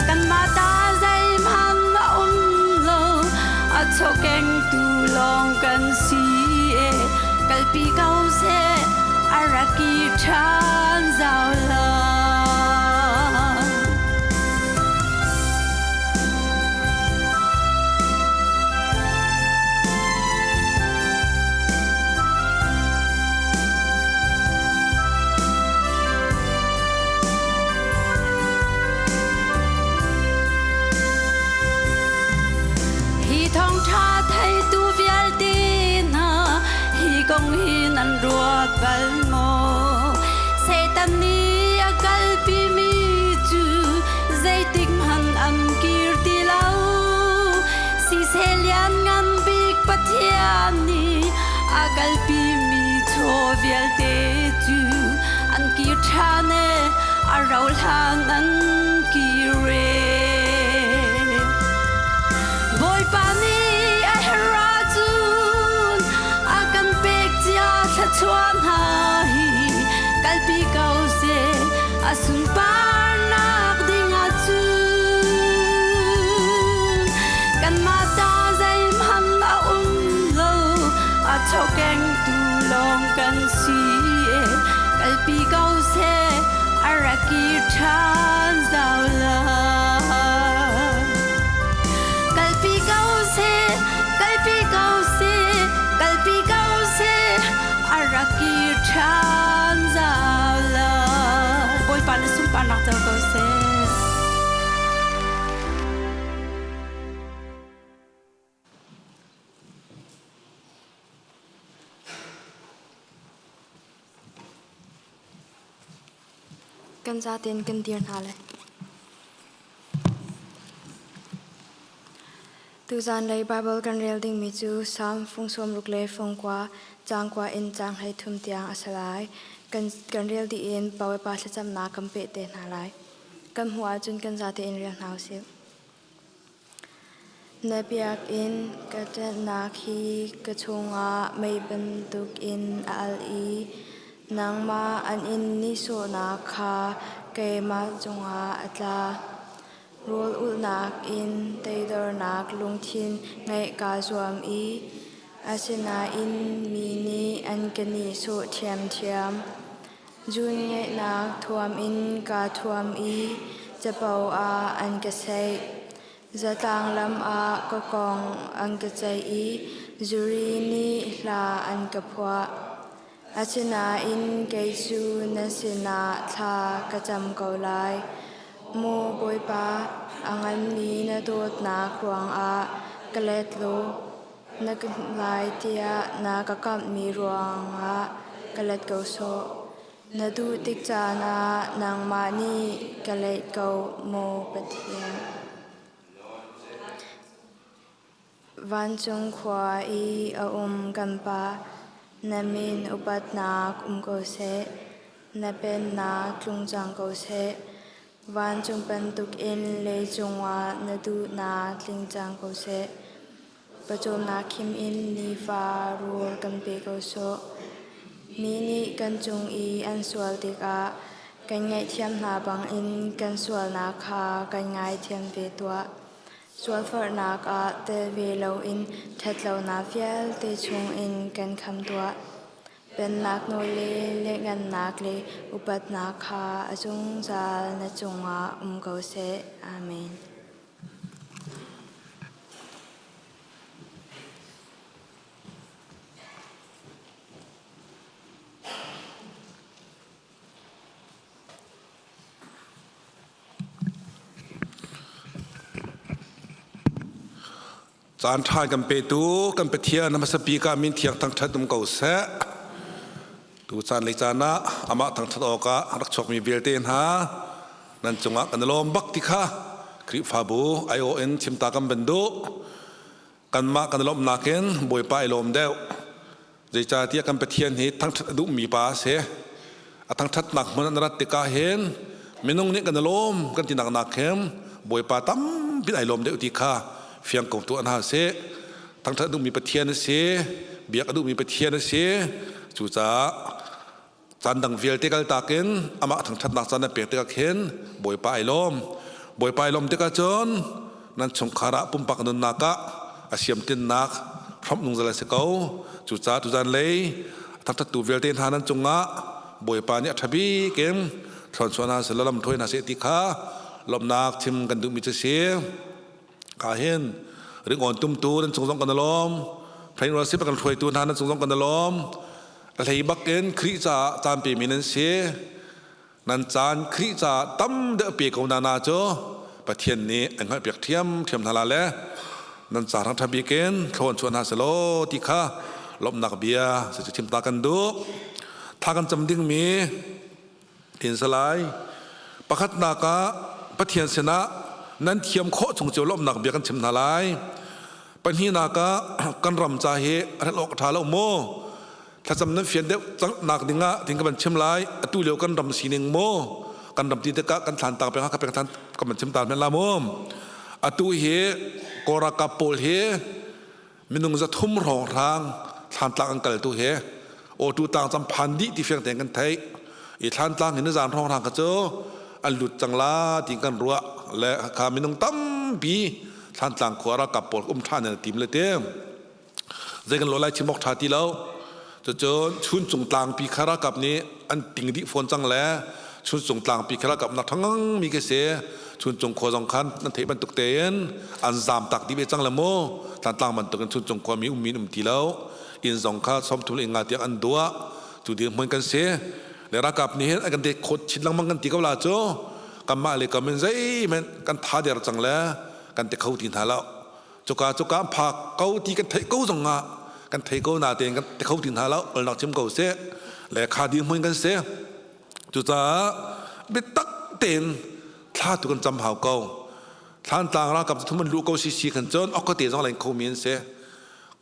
kanmah ta zeihmanh a um lo a chawkengtu lawng kan si e kalpi ko seh a rak kir ṭhan zau lo. Hi thawngṭha theitu vialte hna hi kong hi nan ruat bal maw? Satan nih a kalpimi cu zeitik hmanh an kir ti lo. Siseh lianngan bik Pathian nih a kalpimi chaw vialte cu an kir ṭhan e, a rauhhlan an kir e. Bawipa nih a herh ahcun a kan pek cia thluachuah hna hi kalpi ko seh a sunparnak ding ahcun kanmah ta zeihmanh a um lo a chawkengtu lawng kan si e kalpi ko seh a rak kir ṭhan zau lo. Kalpi ko seh, kalpi ko seh, kalpi ko seh, a rak kir ṭhan zau lo. Bawipa na sunparnak co ko seh.
Kan zaten kan dir hna lai. Tuzan lei Bible kan rel dingmi cu Salm fung sawm ruk le fung kua caang kua in caang 13 tiang a si lai. Kan, kan rel dih in Bawipa thlacamnak kan peh te hna lai. Kan hmuh ahcun kan zate in rel hna usih. Na biakinn ka ṭanhnak hi ka chungah mei bantukin a alh i nangmah an in nihsawhnak kha keimah cungah a tla. Rawl ulhnak in teidornak lungthin ngeih kaa zuam i asinain mi nih an ka nihsawh ṭhiamṭhiam. Zun ngeihnak thuam in kaa thuam i capo ah an ka saih. Zatlang lam ah ka kong an ka ceih i zuri nih hla an ka phuah. Asinain kei cu na sinah thla ka cam ko lai. Maw Bawipa, a nganmi na dawtnak ruangah ka let law Na ka hmuh lai tiah na ka kamhmi ruangah ka let ko sawh. Na duh tik caan ah nangmah nih ka let ko, maw Pathian. Vancung khua i a um kan Pa, na min upatnak um ko seh. Na pennak tlung cang ko seh. Vancung bantukin leicung ah na duhnak tling cang ko seh. Pawcawmnak khim in nifa rawl kan pe ko sawh. Mi nih kan cung i an sual tikah kan ngaihthiam hna bangin kan sualnak kha kan ngaithiam ve tuah. Sualforhnak ah tel ve loin ṭhatlonak vialte chungin kan kham tuah. Pennak nawl le lianhngannak le upatnak kha a zungzal na cungah um ko seh. Amen.
Caan ṭha kan petu kan Pathian a hmasa bik ah min thiang thangṭhat um ko seh. Tu caan lei caan ah amah thangṭhat awkah rak chuakmi vialte hna nan cungah kan i lawm bak ti kha Khrihfabu aiawh in chimta kan van duh. Kanmah kan i lawmhnak in Bawipa i lawm deuh. Zeicahtiah kan Pathian hi thangṭhat a duhmi pa a si. A thangṭhatnak hmun an rat tikah hin minung nih kan i lawm kan tinak nak hin Bawipa tampi ai lawm deuh ti kha fiang ko tuah hna sih. Thangṭhat a duhmi Pathian a si, biak a duhmi Pathian a si. Cucaah caan dang vialte kaltak in amah thangṭhatnak caan na pek tikah khin Bawipa ai lawm. Bawipa ai lawm tikah cun nan chungkhar ah pumpak nunnak ah a siamtinnak hramh nungzal a si ko. Cucaah tuzan lei thangṭhattu vialte hna nan cungah Bawipa nih a ṭha bik in thluachuah hna seh law lamhruai hna seh ti kha lawmhnak chim kan duhmi cu si. Ka hin ringawn tumtu nan cung zong kan i lawm. Plain worship a kan hruaitu hna nan cung zong kan i lawm. A hlei bak in Khrih caah caan pemi nan si. Nan caan Khrih caah tam deuh pe ko na na cu Pathian nih an hngalhpiak ṭhiamṭhiam hna la le nan ca rang ṭha bik in thlawn chuah hna selaw ti kha lawmhnak bia si cu chim ta kan duh. Thla kan cam dingmi in salai pakhatnak ah Pathian sinah nan thiam khawh chung cio lawmhnak bia kan chim hna lai. Pahnihnak ah kan ram ca hi ral awk a ṭha lo maw? Thlacam nan fian deuh nak ding ah tin ka van chim lai. Atu lio kan ram sining maw? Kan ram ti tikah kan thlan tang peng ka peng thlan ka van chim ta men la maw? Atu hi Kawlralkap pawl hi minung 300 hrawng hrang Thlantlang an kal tu hi awtu tlang cam phan dih ti fiang tein kan theih. I Thlantlang hi nizan hrawng hrang kha cu an lut cang la ti kan ruah le kha minung tampi Thlantlang khua ralkap pawl um ṭhan in a tim le te zei kan lo lai chim awk ṭha ti lo. Cucun Chuncung tlangpi kha ralkap nih an ting dih fawn cang le Chuncung tlangpi kha ralkap nak ṭhangang mi khi si. Chuncung khua zong khan nan theih bantuk tein an zaam tak dih ve cang le mu. Tlantlang bantuk in Chuncung khua mi ummi um ti lo. Inn zong kha 30 le 50 tiang an duah. Cu dirhmun kan si. Le ralkap nih hin an kan det khawt chin lengmang kan ti ko la cu. Kanmah le kam in zeihmanh kan tha der cang le kan ti kho ti hna lo. Cuka cuka phak ko ti kan theih ko zong ah kan thei ko na tein kan ti kho ti hna lo. Olnak chim ko seh. Le kha dirhmun kan si. Cucaah biatak tein thla tu kan cam hau ko. Thlantlang ralkap cu thum an luh ko si si khan cun ok te zong lain kho mi an si.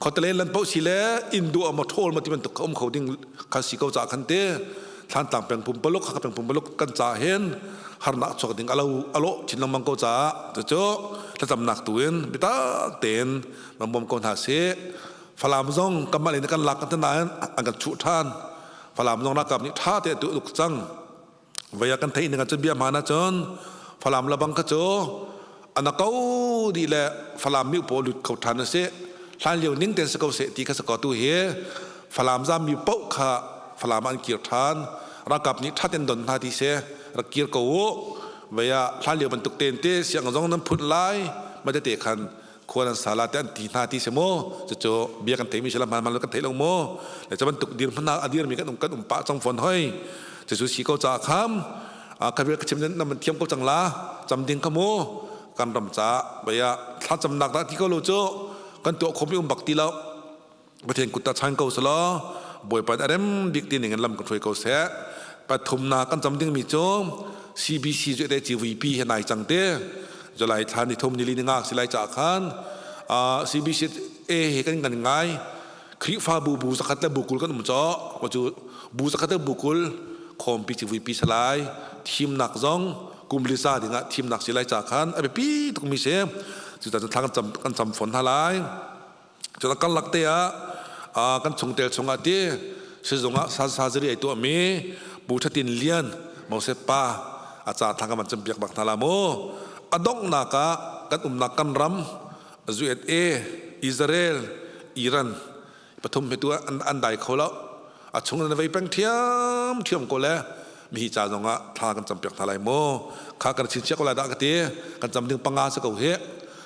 Khuatele lan paoh si le inn duah maw ṭhawl maw ti bantuk kha um kho ding kha si ko caah khan te Thlantlang peng pumpaluk Hakha peng pumpaluk kan ca hin harnak chuak ding alo alo chin lengmang ko caah cucu thlacamnak tu in biatak tein van bawm ko hna sih. Falam zong kanmah lei nih kan lak kan ti nain an kan chuh ṭhan. Falam zong ralkap nih ṭha te tu uk cang. Voi ah kan theih ning ahcun bia hmaan ahcun Falam le bang kha cu an a ko dih le Falam mi pawl lut kho ṭhan a si. Hlan lio ning tein si ko seh ti kha si ko tu hi Falam zami paoh kha Falam ah an kir ṭhan. Ralkap nih ṭhat in don hna ti si rak kir ko u. Voi ah hlan lio bantuk tein te siang zong nan phut lai ma tete khan khua nan sa la te an ti hna ti si mu. Cucu bia kan theimi si la hmaan hmaan kan theih lo mu. Le cu bantuk dir hmannak a dirmi kan um kan um pah cang fawn hoi. Cucu si ko caah kham ka bia ka chim nan man thiam ko cang la cam ding ka mu kan ram caah baya thla camnak dah ti ko lo cu kan tuah khomi um bak ti lo. Pathian kut ta chan ko selaw Bawipa a rem bik ti ning in lam kan hruai ko seh. Pathumnak kan cam dingmi cu CBC cu te CVP he nai cang te. July thla ni thum ni li ni nga si lai ca khan CBC A he kan kan ngai. Khrihfabu bu zakhat le bu 20 kan um caw. Cu bu zakhat le bu 20 khawmpi CVP salai thimnak zong kum li sa dingah thimnak si lai ca khan a biapi tukmi si. Cucaah thla kan cam fawn hna lai. Cun karlak te ah kan chungtel chungah ti sizung ah surgery ai tuahmi Pu Thatin Lian Moses pa a ca thang kan cam piak bak hna la mu. A donghnak ah kan umnak kan ram USA, Israel, Iran pathum he tu an dai kho lo. A chung na vei peng thiam thiam ko le mihi ca zong ah thla kan cam piak hna lai mu. Kha kan chinchiah ko lai dah ka ti. Kan cam ding panga si ko hi.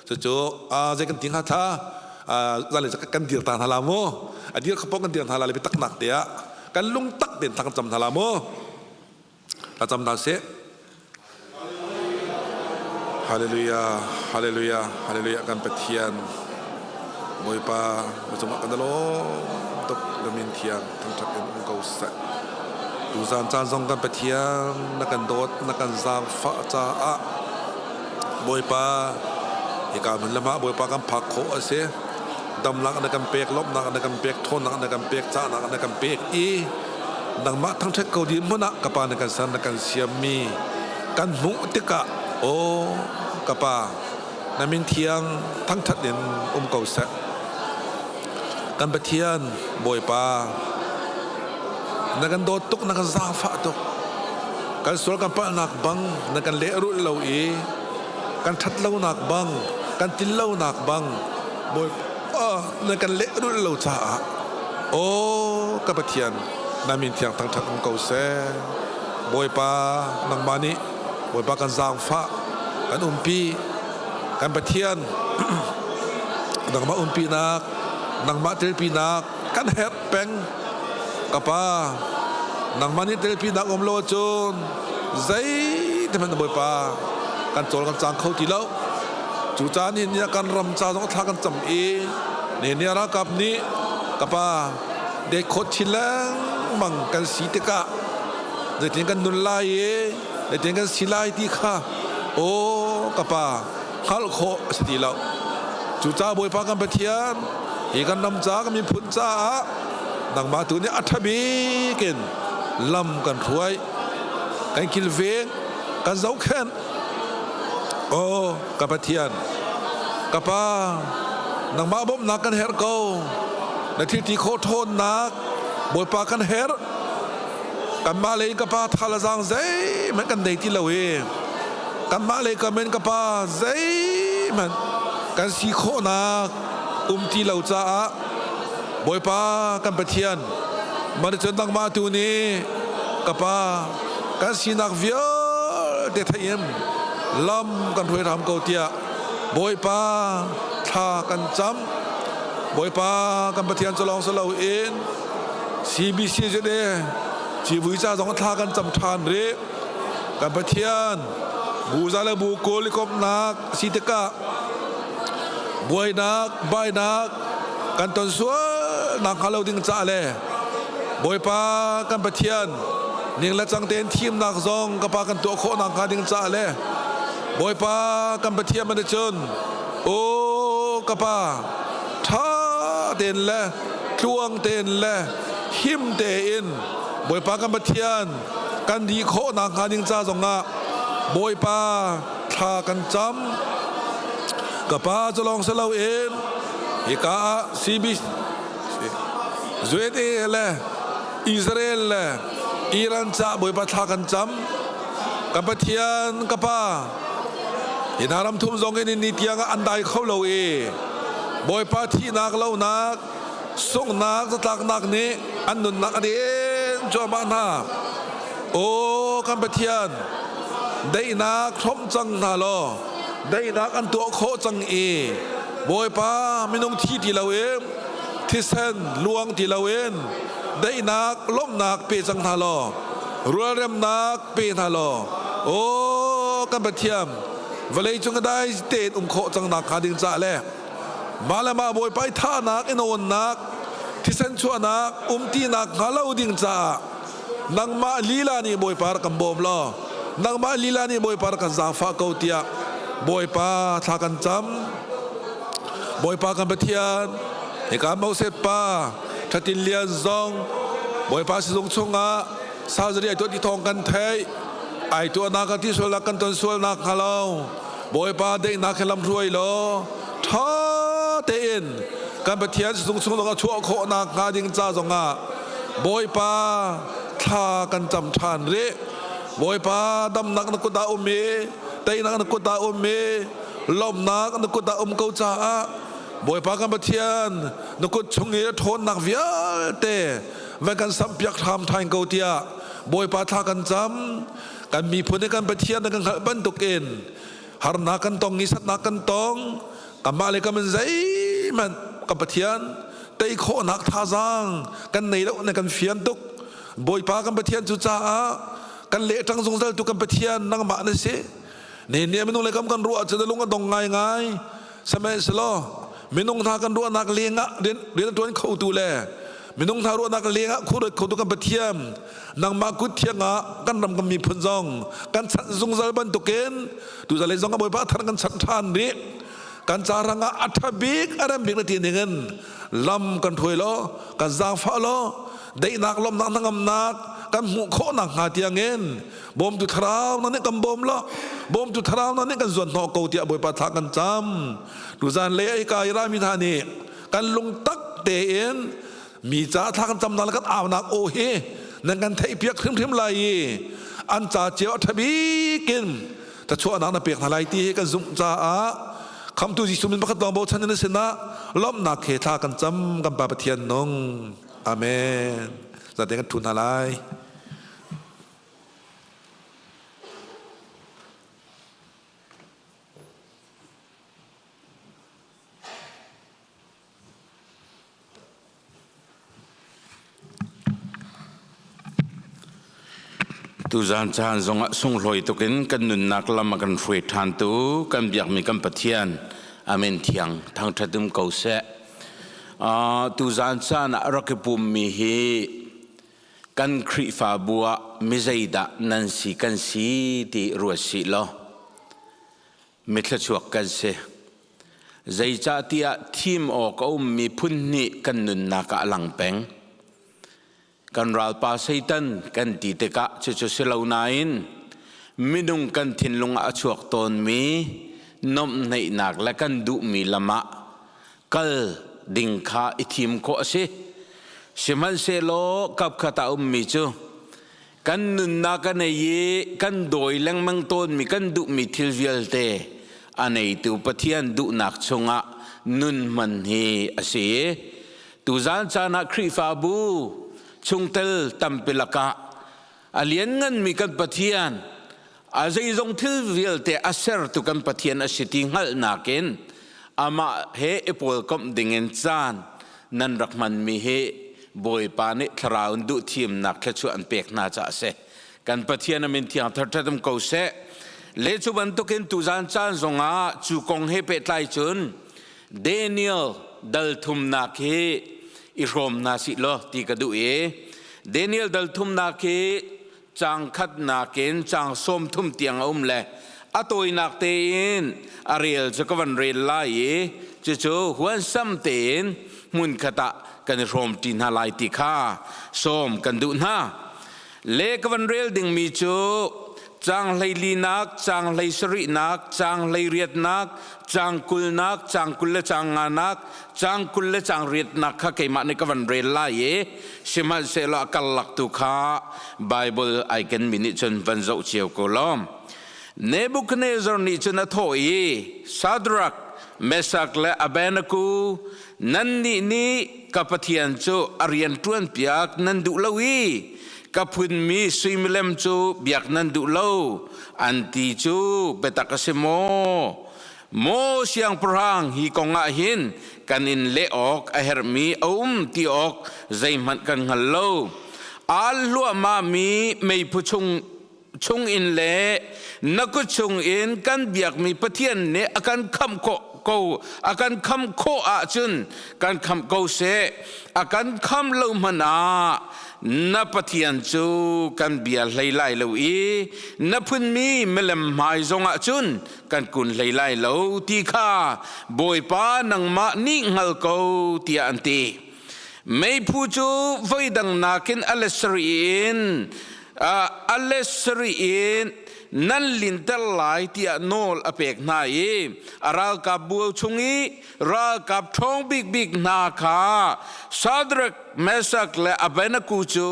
Cucu zei kan ti hnga tha zale kan dir ta hna la mu. A dir khapo kan dir hna la le biatak nak te ah kan lung tak tein thla kan cam hna la mu. Thla cam hna sih. Hallelujah, hallelujah, hallelujah kan Pathian. Bawipa na cungah kan i lawm tuk. Na min thiang thangṭhat in um ko seh. Tuzan caan zong kan Pathian na kan dawt, na kan zaangfah caah Bawipa hika hmun lam ah Bawipa kan phak khawh a si. Damnak na kan pek, lawmhnak na kan pek, ṭhawnnak na kan pek, cahnak na kan pek i nangmah thangṭhat ko ding hmun ah ka Pa na kan ser, na kan siammi kan hmuh tikah aw ka Pa na min thiang thangṭhat in um ko seh. Kan Pathian Bawipa na kan dawt tuk, na kan zaangfah tuk. Kan sual kan palhnak bang na kan lehrulh lo i kan ṭhat lonak bang, kan til lonak bang Bawipa na kan lehrulh lo caah aw ka Pathian na min thiang thangṭhat um ko seh. Bawipa nangmah nih Bawipa kan zaangfah, kan umpi, kan Pathian nangmah umpinak, nangmah telpinak kan herh peng. Ka Pa, nangmah nih telpinak um lo ahcun zeiti hmanh Bawipa kan cawl kan cang kho ti lo. Cucaah nihin ni ah kan ram ca zong thla kan cam i nihin ni ah ralkap nih ka Pa dekhawt chin lengmang kan si tikah zeitin kan nun lai i zeitin kan si lai ti kha aw ka Pa hngalh khawh a si ti lo. Cucaah Bawipa kan Pathian, hi kan ram ca kan miphun caah nangmah tu nih a ṭha bik in lam kan hruai, kan kilveng, kan zohkhenh. Aw ka Pathian, ka Pa, nangmah bawmhnak kan herh ko. Na thil ti khawh ṭhawnnak Bawipa kan herh. Kanmah lei ka Pa tha le zaang zeihmanh kan nei ti lo i kanmah lei kam in ka Pa zeihmanh kan si khawhnak um ti lo caah Bawipa kan Pathian manicun nangmah tu nih ka Pa kan sinak vialte theih in lam kan hruai hram ko tiah Bawipa thla kan cam. Bawipa kan Pathian cu lawng si loin CBC zet civui ca zong thla kan cam ṭhan rih. Kan Pathian buza le bu kawl i komhnak si tikah buainak bainak kan ton sual nak hnga lo ding ca le Bawipa kan Pathian ning le cang tein thimnak zong ka pa kan tuah khawh nak hnga ding ca le Bawipa kan Pathian man cun o ka pa ṭha tein le tluang tein le him tein Bawipa kan Pathian kan di khawh nakhnga ding ca zongah Bawipa thla kan cam. Ka pa cu lawng si loin hika ah CB USA le Israel le Iran ca Bawipa thla kan cam. Kan Pathian ka pa hi hna ram thum zong in ni tiang ah an dai kho lo i Bawipa thihnak lonak sunghnak zatlaknak nih an nunnak a den cuahmah hna. Aw kan Pathian, daihnak hrawmh cang hna law daihnak an tuah khawh cang i Bawipa minung thi ti loin thisen luang ti loin daihnak lawmhnak pe cang hna law rualremnak pe hna law aw kan Pathian vawlei cung dai tein um khawh cang nak hnga ding cah le mah le mah Bawipa i thahnak in awnnak thisen chuahnak umtinak hnga lo ding caah nangmah lila nih Bawipa rak kan bawm law nangmah lila nih Bawipa rak kan zaangfah ko tiah Bawipa thla kan cam. Bawipa kan Pathian, hika Moses pa Thatin Lian zong Bawipa sizung chungah surgery ai tuah ti thawng kan theih. Ai tuahnak ka ti sualnak kan ton sualnak hnga lo. Bawipa daihnak he lam hruai law ṭha tein kan Pathian sizung chung zong a chuah khawh nakhnga ding ca zongah Bawipa thla kan cam ṭhan rih. Bawipa damnak na kut ah um i teinak na kut ah um i lawmhnak na kut ah um ko caah Bawipa kan Pathian na kut chung i ṭhawnnak vialte van kan samhpiak hram ṭhan ko tiah Bawipa thla kan cam. Kan miphun i kan Pathian na kan hngalh bantukin harnak kan tong i satnak kan tong kanmah le kan zeihmanh kan Pathian tei khawhnak thazaang kan nei lo na kan fian tuk. Bawipa kan Pathian cu caah kan lehṭang zungzal tu kan Pathian nangmah na si. Ni ni minung le kam kan ruah cun lung a dong ngaingai. Sihmanhsehlaw. Minung hna kan ruahnak lengah rian a ṭuan khotu le minung hna ruahnak lengah khuaruat khotu kan Pathian, nangmah kut thiang ah kan ram kan miphun zong kan chanh zungzal bantukin tuzan lei zong ah Bawipa thar kan chanh ṭhan rih. Kan ca rangah a ṭha bik a rem bik na ti ningin lam kan hruai law, kan zaangfah law, daihnak lawmhnak hnangamnak kan hmuh khawh nakhnga tiangin bawmtu thlarau na nih kan bawm law, bawmtu thlarau na nih kan zuan hnawh ko tiah Bawipa thla kan cam. Tuzan lei ai ka i rami hna nih kan lungtak tein mi ca thla kan camnak le kan aunak aw hi nan kan theihpiak hrimhrim lai i an ca cio a ṭha bik in thlachuahnak na pek hna lai ti hi kan zumh caah khamtu Jesuh min pakhat lawng bochan in na sinah lawmhnak he thla kan cam kan Pa Pathian nung. Amen. Zaten kan ṭhu hna lai.
Tuzaan caan zongah sunglawi tukin kan nunnak lam a kan hruai ṭhantu kan biakmi kan Pathian amen thiang thangṭhat um ko seh. Tuzaan caan ah rak i pummi hi kan Khrihfabu ah mi zeidah nan si kan si ti ruat sih law mithluachuak kan si. Zeicahtiah thim awk a ummi phun hnih kan nunnak ah a lang peng. Kan ralpa Satan kan ti tikah cucu si lo nain minung kan thinlung ah a chuak tawnmi nomhneihnak le kan duhmi lam ah kal ding kha i thim khawh a si. Sihmanhsehlaw kapkhat ah ummi cu kan nunnak a nei i kan dawi lengmang tawnmi kan duhmi thil vialte a neitu Pathian duhnak chungah nun hman hi a si. Tuzaan caan ah Khrihfabu chungtel tampi lakah a liannganmi kan Pathian a zeizong thil vialte a sertu kan Pathian a si ti hngalhnak in amah he i pawlkomh dingin caan nan rak hmanmi hi Bawipa nih thlarau in duhthimnak thluachuah an pek hna caah a si. Kan Pathian a min thiang thar um ko seh. Le cu bantukin tuzaan caan zongah cu kong he pehtlai cun Daniel dal thumnak hi i hrawm hna sih law ti ka duh i Daniel dal thumnak hi caang khatnak in caang 30 tiang a um le a tawinak tein a rel cu ka van rel lai i cucu huansam tein hmunkhat ah kan i hrawm ṭi hna lai ti kha sawm kan duh hna. Le ka van rel dingmi cu caang hleilinak, caang hleisarihnak, caang hleiriatnak, caang kulnak, caang 20 le caang nganak, caang 20 le caang riatnak kha keimah nih ka van rel lai i sihmanhsehlaw a karlak tu kha Bible ai kenmi nih cun van zoh cio ko law. Nebuchadnezzar nih cun a thawh i Shadrach, Meshach le Abednego nannih nih ka Pathian cu a rian ṭuanpiak nan duh lo i ka phunmi suimilem cu biak nan duh lo an ti cu biatak a si maw? Maw siangpahrang hi kong ah hin kan in leh awk a herhmi a um ti awk zeihmanh kan hngal lo. Al hluahmahmi meiphu chung chungin le na kut chungin kan biakmi Pathian nih a kan khamh khawh ko a kan khamh khawh ahcun kan khamh ko seh a kan khamh lo hmanh ah na Pathian cu kan bia hlei lai lo i na phunmi milem hmai zongah cun kan kun hlei lai lo ti kha Bawipa nangmah nih hngal ko tiah an ti. Meiphu cu voidang nakin a let sarih in a let sarih in nan linter lai tiah nawl a pek hna i a ralkap bu chung i ralkap ṭhawng bikbik hna kha Shadrach, Meshach le Abednego cu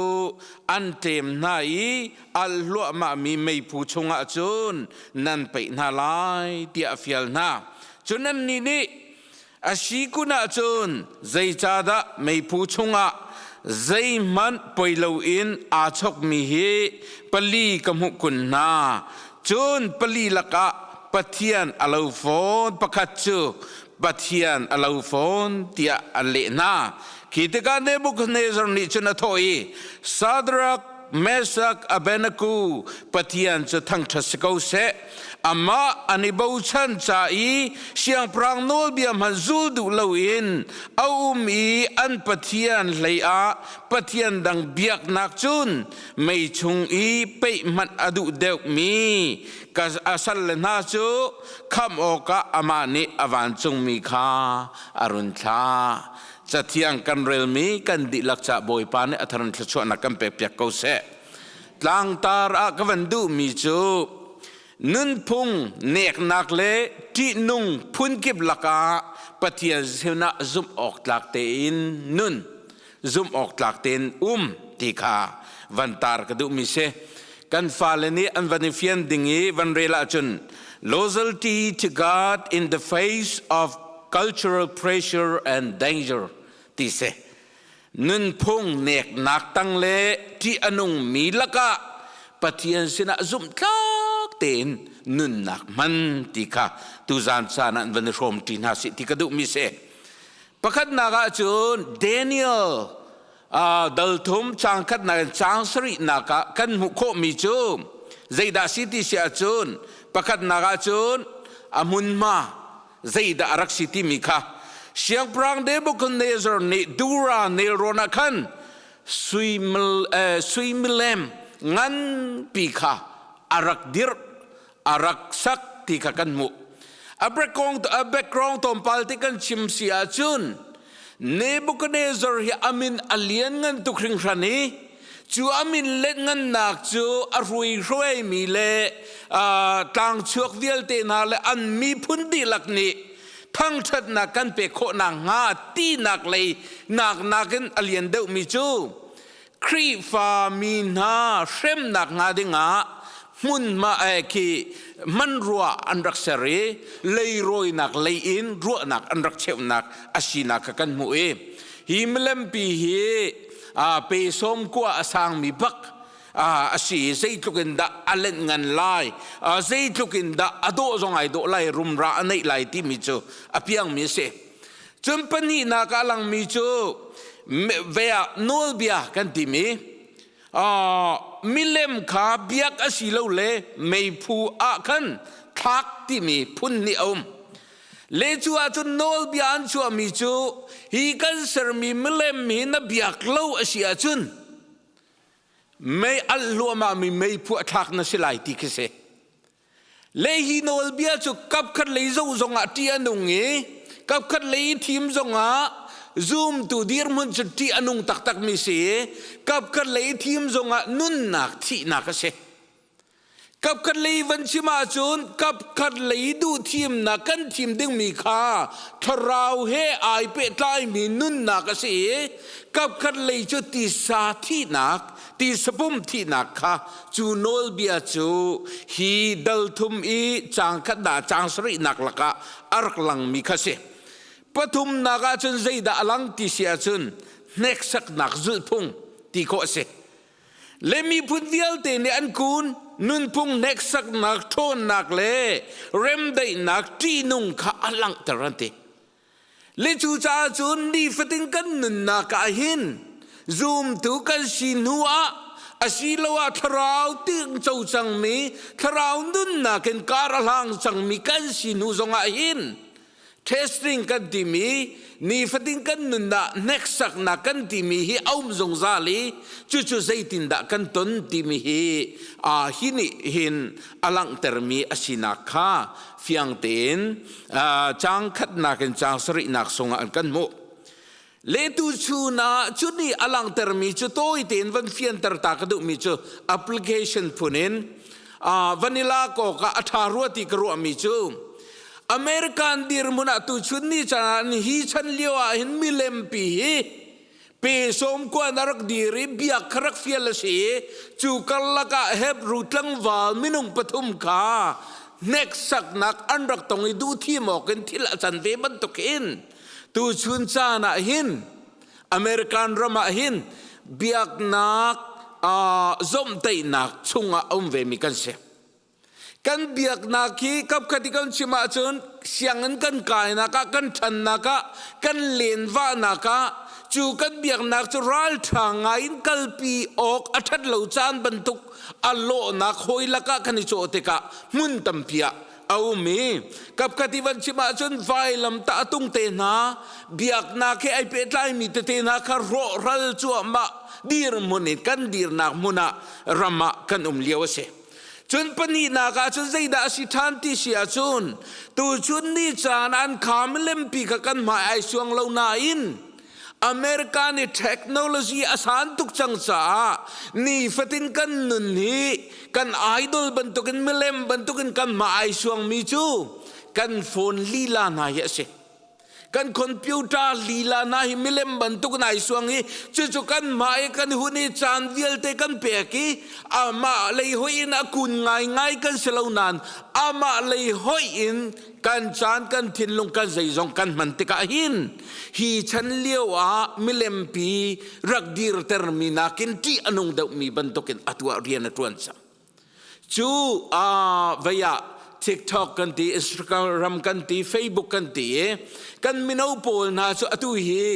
an ṭem hna i al hluahmahmi meiphu chungah cun nan peih hna lai tiah a fial hna. Cun annih nih A si kun ahcun zeicahdah meiphu chungah zeihmanh poi loin aa chokmi hi pali ka hmuh kun hna. Cun pali lakah Pathian a lo fawn pakhat cu Pathian a lo fawn tiah an leh hna. Khi tikah Nebuchadnezzar nih cun a thawh i Shadrach, Meshach, Abednego Pathian cu thangṭhat si ko seh. Amah an i bochan ca i siangpahrang nawlbia hmanh zul duh loin a um i an Pathian hlei ah pathian dang biaknak cun mei chung i peih hmanh a duh deuhmi ka a salle hna cu khamh awkah amah nih a vancungmi kha a run thlah. Cathiang kan relmi kan dihlak ca Bawipa nih a thar in thluachuahnak kan pekpiak ko seh. Tlangtar ah ka van duhmi cu nunphung neknak le ṭihnung phunkip lakah Pathian sinah zumh awk tlak tein nun, zumh awk tlak tein um ti kha van tar ka duhmi si. Kan fale nih an van i fian ding i van rel ahcun loyalty to God in the face of cultural pressure and danger ti si. Nunphung neknak tang le ṭih a nungmi lakah Pathian sinah zumhtlak tein nunnak hman ti kha tuzan caan ah van i hrawm ṭi hna sih ti ka duhmi si. Pakhatnak ah cun Daniel dal thum caang khatnak in caang sarihnak ah kan hmuh khawhmi cu zeidah si ti si ahcun pakhatnak ah cun a hmunhma zeidah a rak si timi kha Siangpahrang Nebuchadnezzar nih Dura nelrawn ah khan sui milem nganpi kha a rak dirh a rak sak ti kha kan hmuh. A background, a background tlawmpal ti kan chim si ahcun Nebuchadnezzar hi a min a lian ngan tuk hringhran i cu a min let ngannak cu a hrui hruaimi le tlangchuak vialte hna le an miphun dihlak nih thangṭhatnak kan pek khawh nakhnga tinak lei nak nakin a lian deuhmi cu Khrihfa mi hna hremnak hnga dingah hmunhma khi hmanrua an rak ser i leirawinak lei in ruahnak an rak cheuhnak a sinak kha kan hmuh i hi milempi hi pe sawm kua a sangmi bak a si i zeitluk in dah a lenh ngan lai, zeitluk in dah a dawh zong ai dawh lai, rumra a neih lai timi cu a piangmi a si. Cun pahnihnak ah langmi cu vea nawlbia kan timi milem kha biak a si lo le meiphu ah khan thlak timi phun nih a um. Le cu ahcun nawlbia an chuahmi cu hi kan sermi milem hi na biak lo a si ahcun mei alh hluahmah mi meiphu a thlak na si lai ti khi si. Le hi nawlbia cu kapkhat lei zo zongah ṭih a nung i kapkhat lei i thim zongah zumtu dirhmun cu ṭih a nung taktakmi si i kapkhat lei i thim zongah nunnak thihnak a si. Kapkhat lei van chim ahcun kapkhat lei duh thimnak kan thim dingmi kha thlarau he ai pehtlaimi nunnak a si i kapkhat lei cu tisa thihnak, tisapum thihnak kha cu nawlbia cu hi dal thum i caang khat dah caang sarihnak lakah a rak langmi kha si. Pathumnak ahcun zeidah a lang ti si ahcun hneksaknak zulhphung ti khawh a si. Le miphun vialte nih an kun nunphung hneksaknak ṭhawnnak le remdaihnak ṭihnung kha a langhter an ti. Le cucaah cun nifatin kan nunnak ah hin zumtu kan si hnu ah asiloah thlarau tingco cangmi thlarau nunnak in kar a hlang cangmi kan si hnu zongah hin testing kan timi nifatin kan nunah hneksaknak kan timi hi a um zungzal i cucu zeitindah kan ton timi hi hi nih hin a langhtermi a sinak kha fiang tein caang khatnak in caang sarihnak sungah an kan hmuh. Letu chun ah cu nih a langhtermi cu tawi tein van fianter ta ka duhmi cu application phun in vanilla kawk ah a ṭha rua ti ka ruahmi cu American dirhmun ah tuchun ni caan hi chan lio ah hin milempi hi pe sawm kuan a rak dir i biak kha rak fial a si i cu karlak ah Hebrew tlangval minung pathum kha hneksaknak an rak tong i duh thim awk in thil a can ve bantuk in tuchun caan ah hin American ram ah hin biaknak zomhtaihnak chungah a um vemi kan si. Kan biaknak hi kapkhat i kan chim ahcun sianginn kan kainak ah, kan ṭhannak ah, kan lenvahnak ah. Cu kan biaknak cu ralṭha ngai in kalpi awk a ṭhat lo caan bantuk a lawhnak hawi lakah kan i cawh tikah hmun tampi ah a um i kapkhat i van chim ahcun vailam tah tung te hna, biaknak he ai pehtlaimi tete hna kha rawhral cuahmah dirhmun in kan dirnak hmun ah, ram ah kan um lio a si. Cun pahnihnak ah cun zeidah a si ṭhan ti si ahcun, tuchun ni caan an kham lempi kha kan hmai ai suang lo nain America nih technology a san tuk cang caah nifatin kan nun hi kan idol bantukin, milem bantukin kan hmai ai suangmi cu kan phone lila hna hi a si. Kan computer lila na hi milem bantuk nai suang i cucu kan mah i kan hun i caan vialte kan pek i amah lei hoi in a kun ngai ngai kan si lo nain amah lei hoi in kan caan, kan thinlung, kan zeizong kan hman tikah hin hi chan lio ah milempi rak dirtermi nakin ṭih a nung deuhmi bantukin a tuah, rian a ṭuan cang. Cu vei ah TikTok kan ti, Instagram kan ti, Facebook kan ti i kan mino pawl hna cu atu hi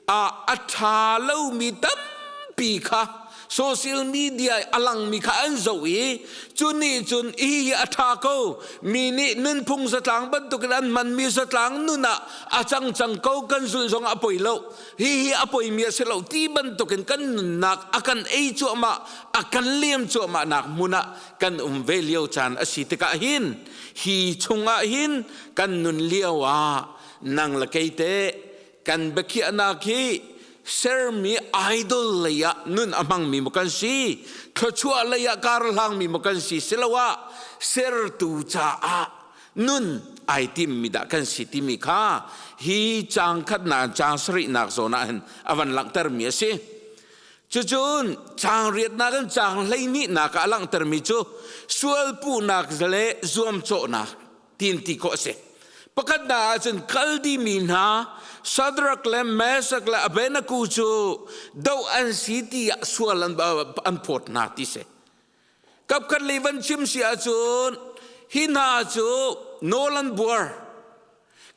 a ṭha lomi tampi kha social media a langmi kha an zoh i cu nih cun hi a ṭha ko, mi nih nunphung zatlang bantukin an hmanmi zatlang nun ah a cang cang ko, kan zulh zong a poi lo, hihi a poimi a si lo ti bantukin kan nunnak a kan ei cuahmah, a kan liam cuahmah nak hmun ah kan um ve lio caan a si tikah hin hi chungah hin kan nun lio ah nang le kei te kan biakhiahnak hi sermi idol lei ah nun a hmangmi maw kan si, thluachuah lei ah kar hlangmi maw kan si, siloah sertu caah nun ai timmi dah kan si timi kha hi caang khatnak, caang sarihnak zawn ah hin a van langhtermi a si. Cucun caang riatnak in caang 12nak ah a langhtermi cu sualpuhnak le zuamcawhnak tiin ti khawh a si. Pakhatnak ahcun Kaldi mi hna Shadrach le Meshach le Abednego cu doh an si tiah sual an phawt hna ti si. Kapkhat lei van chim si ahcun hi hna cu nawl an buar,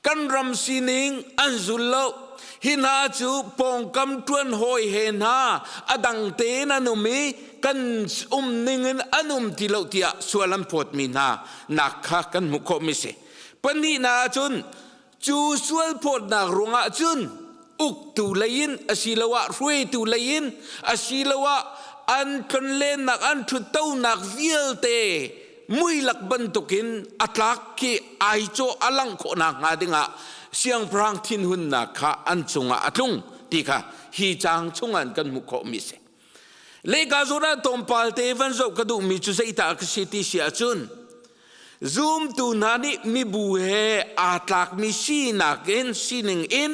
kan ram sining an zul lo, hi hna cu pawngkam ṭuan hawi he hna a dang tein an um i kan um ning in an um ti lo tiah sual an phawtmi hna nak kha kan hmuh khawhmi si. Pahnihnak ahcun cu sual phawtnak ruangah cun uktu lei in asiloah hruaitu lei in asiloah an tlonlennak, an ṭhuttonak vialte muilak bantukin a tlak khi ai cawh a langh khawhnak hnga dingah siangpahrang thinhunnak kha an cungah a tlung ti kha hi caang chungah kan hmuh khawhmi a si. Lehka zawn ah tlawmpal te van zoh ka duhmi cu zeitah ka si ti si ahcun zumtu hna nih mibu he aa tlakmi sinak in, sining in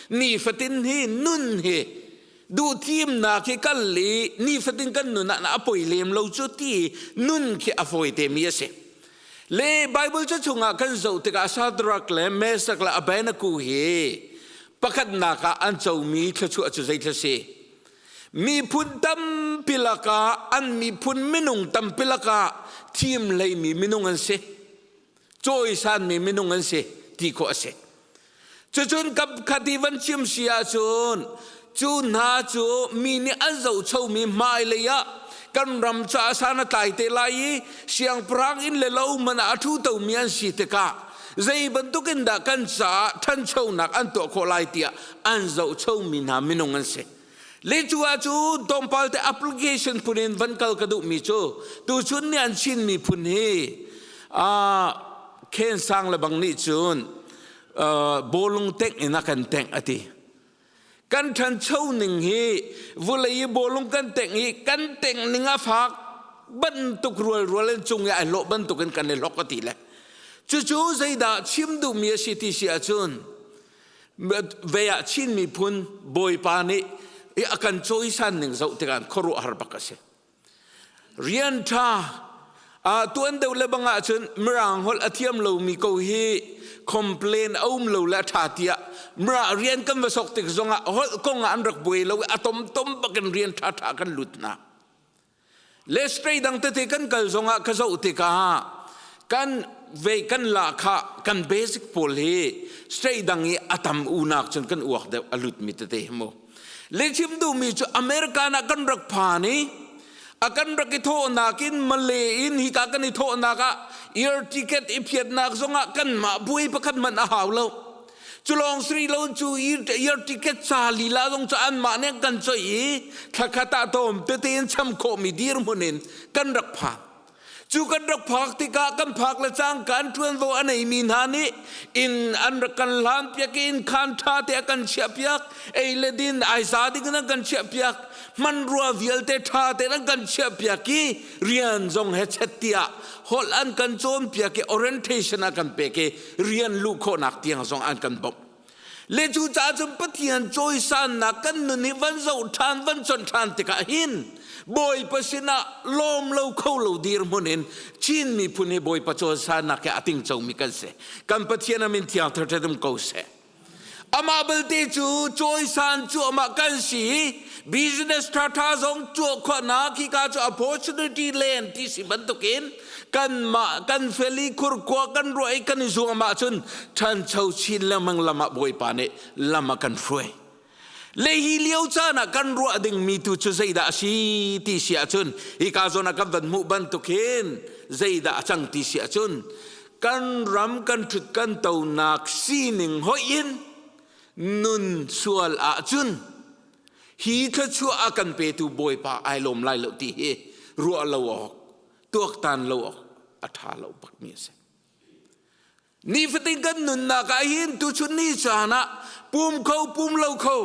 nifatin hi nun hi duhthimnak hi kal i nifatin kan nun ah a poi lem lo cu ti nun khi a fawi te mi a si. Le Bible cu chungah kan zoh tikah Shadrach le Meshach le Abednego hi pakhatnak ah an comi thluachuah cu zei thla si? Miphun tampi lakah, an miphun minung tampi lakah thim hleimi minung an si, cawisanmi minung an si ti khawh a si. Cucun kapkhat i van chim si ahcun cu hna cu mi nih an zohchomi, hmailei ah kan ram caah san a tlai te lai i siangpahrang inn le lo man ah a ṭhu tomi an si tikah zei bantuk in dah kan caah ṭhanchonak an tuah khawh lai tiah an zohchomi hna minung an si. Le cu ah cu tlawmpal te application phun in van kal ka duhmi cu tuchun nih an Chin miphun hi khen sang le bang nih cun bawlung tengh in a kan tengh a ti. Kan ṭhancho ning hi vulei i bawlung kan tengh i kan tengh ning a fak bantuk rualrual in cung i ai hlawh bantukin kan i hlok a ti le. Cucu zeidah chim duhmi a si ti si ahcun vei ah Chin miphun Bawipa nih a kan cawisan ning zoh tikah khuaruahhar bak a si. Rian ṭha tuan deuh le bang ahcun Mirang holh a thiam lomi ko hi complain a um lo le a ṭha tiah Mira rian kan va sok tik zongah holh kong ah an rak buai lo i a tomtom bakin rian ṭhaṭha kan lut hna. Le stray dang tete kan kal zongah ka zoh tikah kan ve kan la kha kan basic pawl hi state dang i a tam unak cun kan uak deuh a lut mi tete hi mu. Le chim duhmi cu America na kan rak phan i a kan rak i thawhnak in Malay in hika kan i thawhnak ah air ticket i phiatnak zongah kan mah buai pakhat man a hau lo. Culawng sri lo cu air ticket ca lila zong cu anmah nih kan coih i thlakhat ah tawm tete in cham khawhmi dirhmun in kan rak phak. Cu kan rak phak tikah kan phak le cangka an ṭuanvo a neimi hna nih inn an rak kan hlan piak i inn khaan ṭha te a kan chiah piak, ei le din ai za ding in an kan chiah piak, hmanrua vialte ṭha tein an kan chiah piak i rian zong he chet tiah holh an kan cawnpiak i orientation a kan pek i rian luh khawhnak tiang zong an kan bawmh. Le cu caah cun Pathian cawisannak kan nun hi van zoh ṭhan van conh ṭhan tikah hin Bawipa sinah lawm lo kho lo dirhmun in Chin miphun hi Bawipa cawisannak he a tingcomi kan si. Kan Pathian a min thiang thar um ko seh. Amah belte cu cawisan cu amah kan si business ṭhaṭha zong tuah khawhnak hika cu opportunity land ti si bantukin kanmah kan fel i khurkua kan ruah i kan i zuam ahcun ṭhancho chin lengmang lam ah Bawipa nih lam a kan hruai. Le hi lio caan ah kan ruah dingmi tu cu zeidah a si ti si ahcun hika zawn ah kan van hmuh bantuk hin zeidah a cang ti si ahcun kan ram kan ṭhut kan tonak sining hoih in nun sual ahcun hi thluachuah a kan petu Bawipa ai lawm lai lo ti hi ruah lo awk tuaktan lo awk a ṭha lo bakmi a si. Nifatin kan nunnak ah hin tuchun ni caan ah pum kho pum lo kho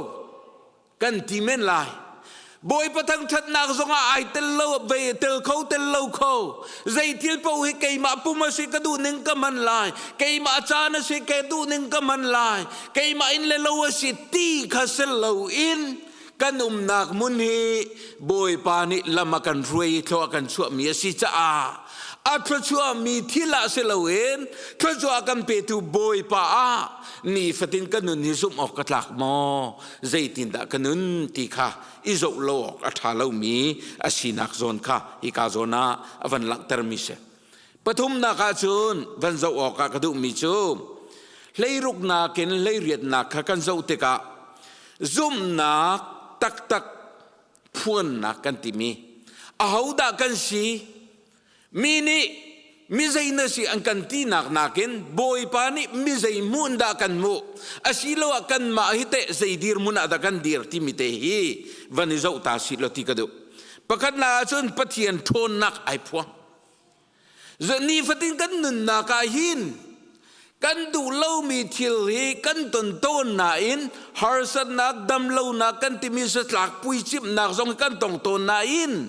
kan ti men lai. Bawipa thangṭhatnak zongah ai tel lo ve tel kho tel lo kho zei thil paoh hi keimah pum a si ka duh ning ka hman lai keimah caan a si ka duh ning ka hman lai keimah in le lo a si ti kha sel lo in kan umnak hmun hi Bawipa nih lam a kan hruai i thlua a kan chuahmi a si caah a thluachuahmi thil ah si loin thluachuah a kan petu Bawipa ah nifatin ka nun hi zumh awk ka tlak maw zeitindah ka nun ti kha i zoh lo awk a ṭha lomi a sinak zawn kha hika zawn ah a van langhtermi si. Pathumnak ah cun van zoh awkah ka duhmi cu hleiruknak in hleiriatnak kha kan zoh tikah zumhnak taktak phuannak kan timi ahodah kan si mi nih mi zei na si an kan tinak nakin Bawipa nih mi zei hmuh dah kan hmuh asiloah kanmah hi teh zei dirhmun ah dah kan dir timi te hi van i zoh ta si lo ti ka duh pakhatnak ahcun Pathian ṭhawnnak ai phuang Nifatin kan nunnak ah hin kan duh lomi thil hi kan ton tawn nain harsatnak damlonak kan timi satlak puicimhnak zong kan tong tawn nain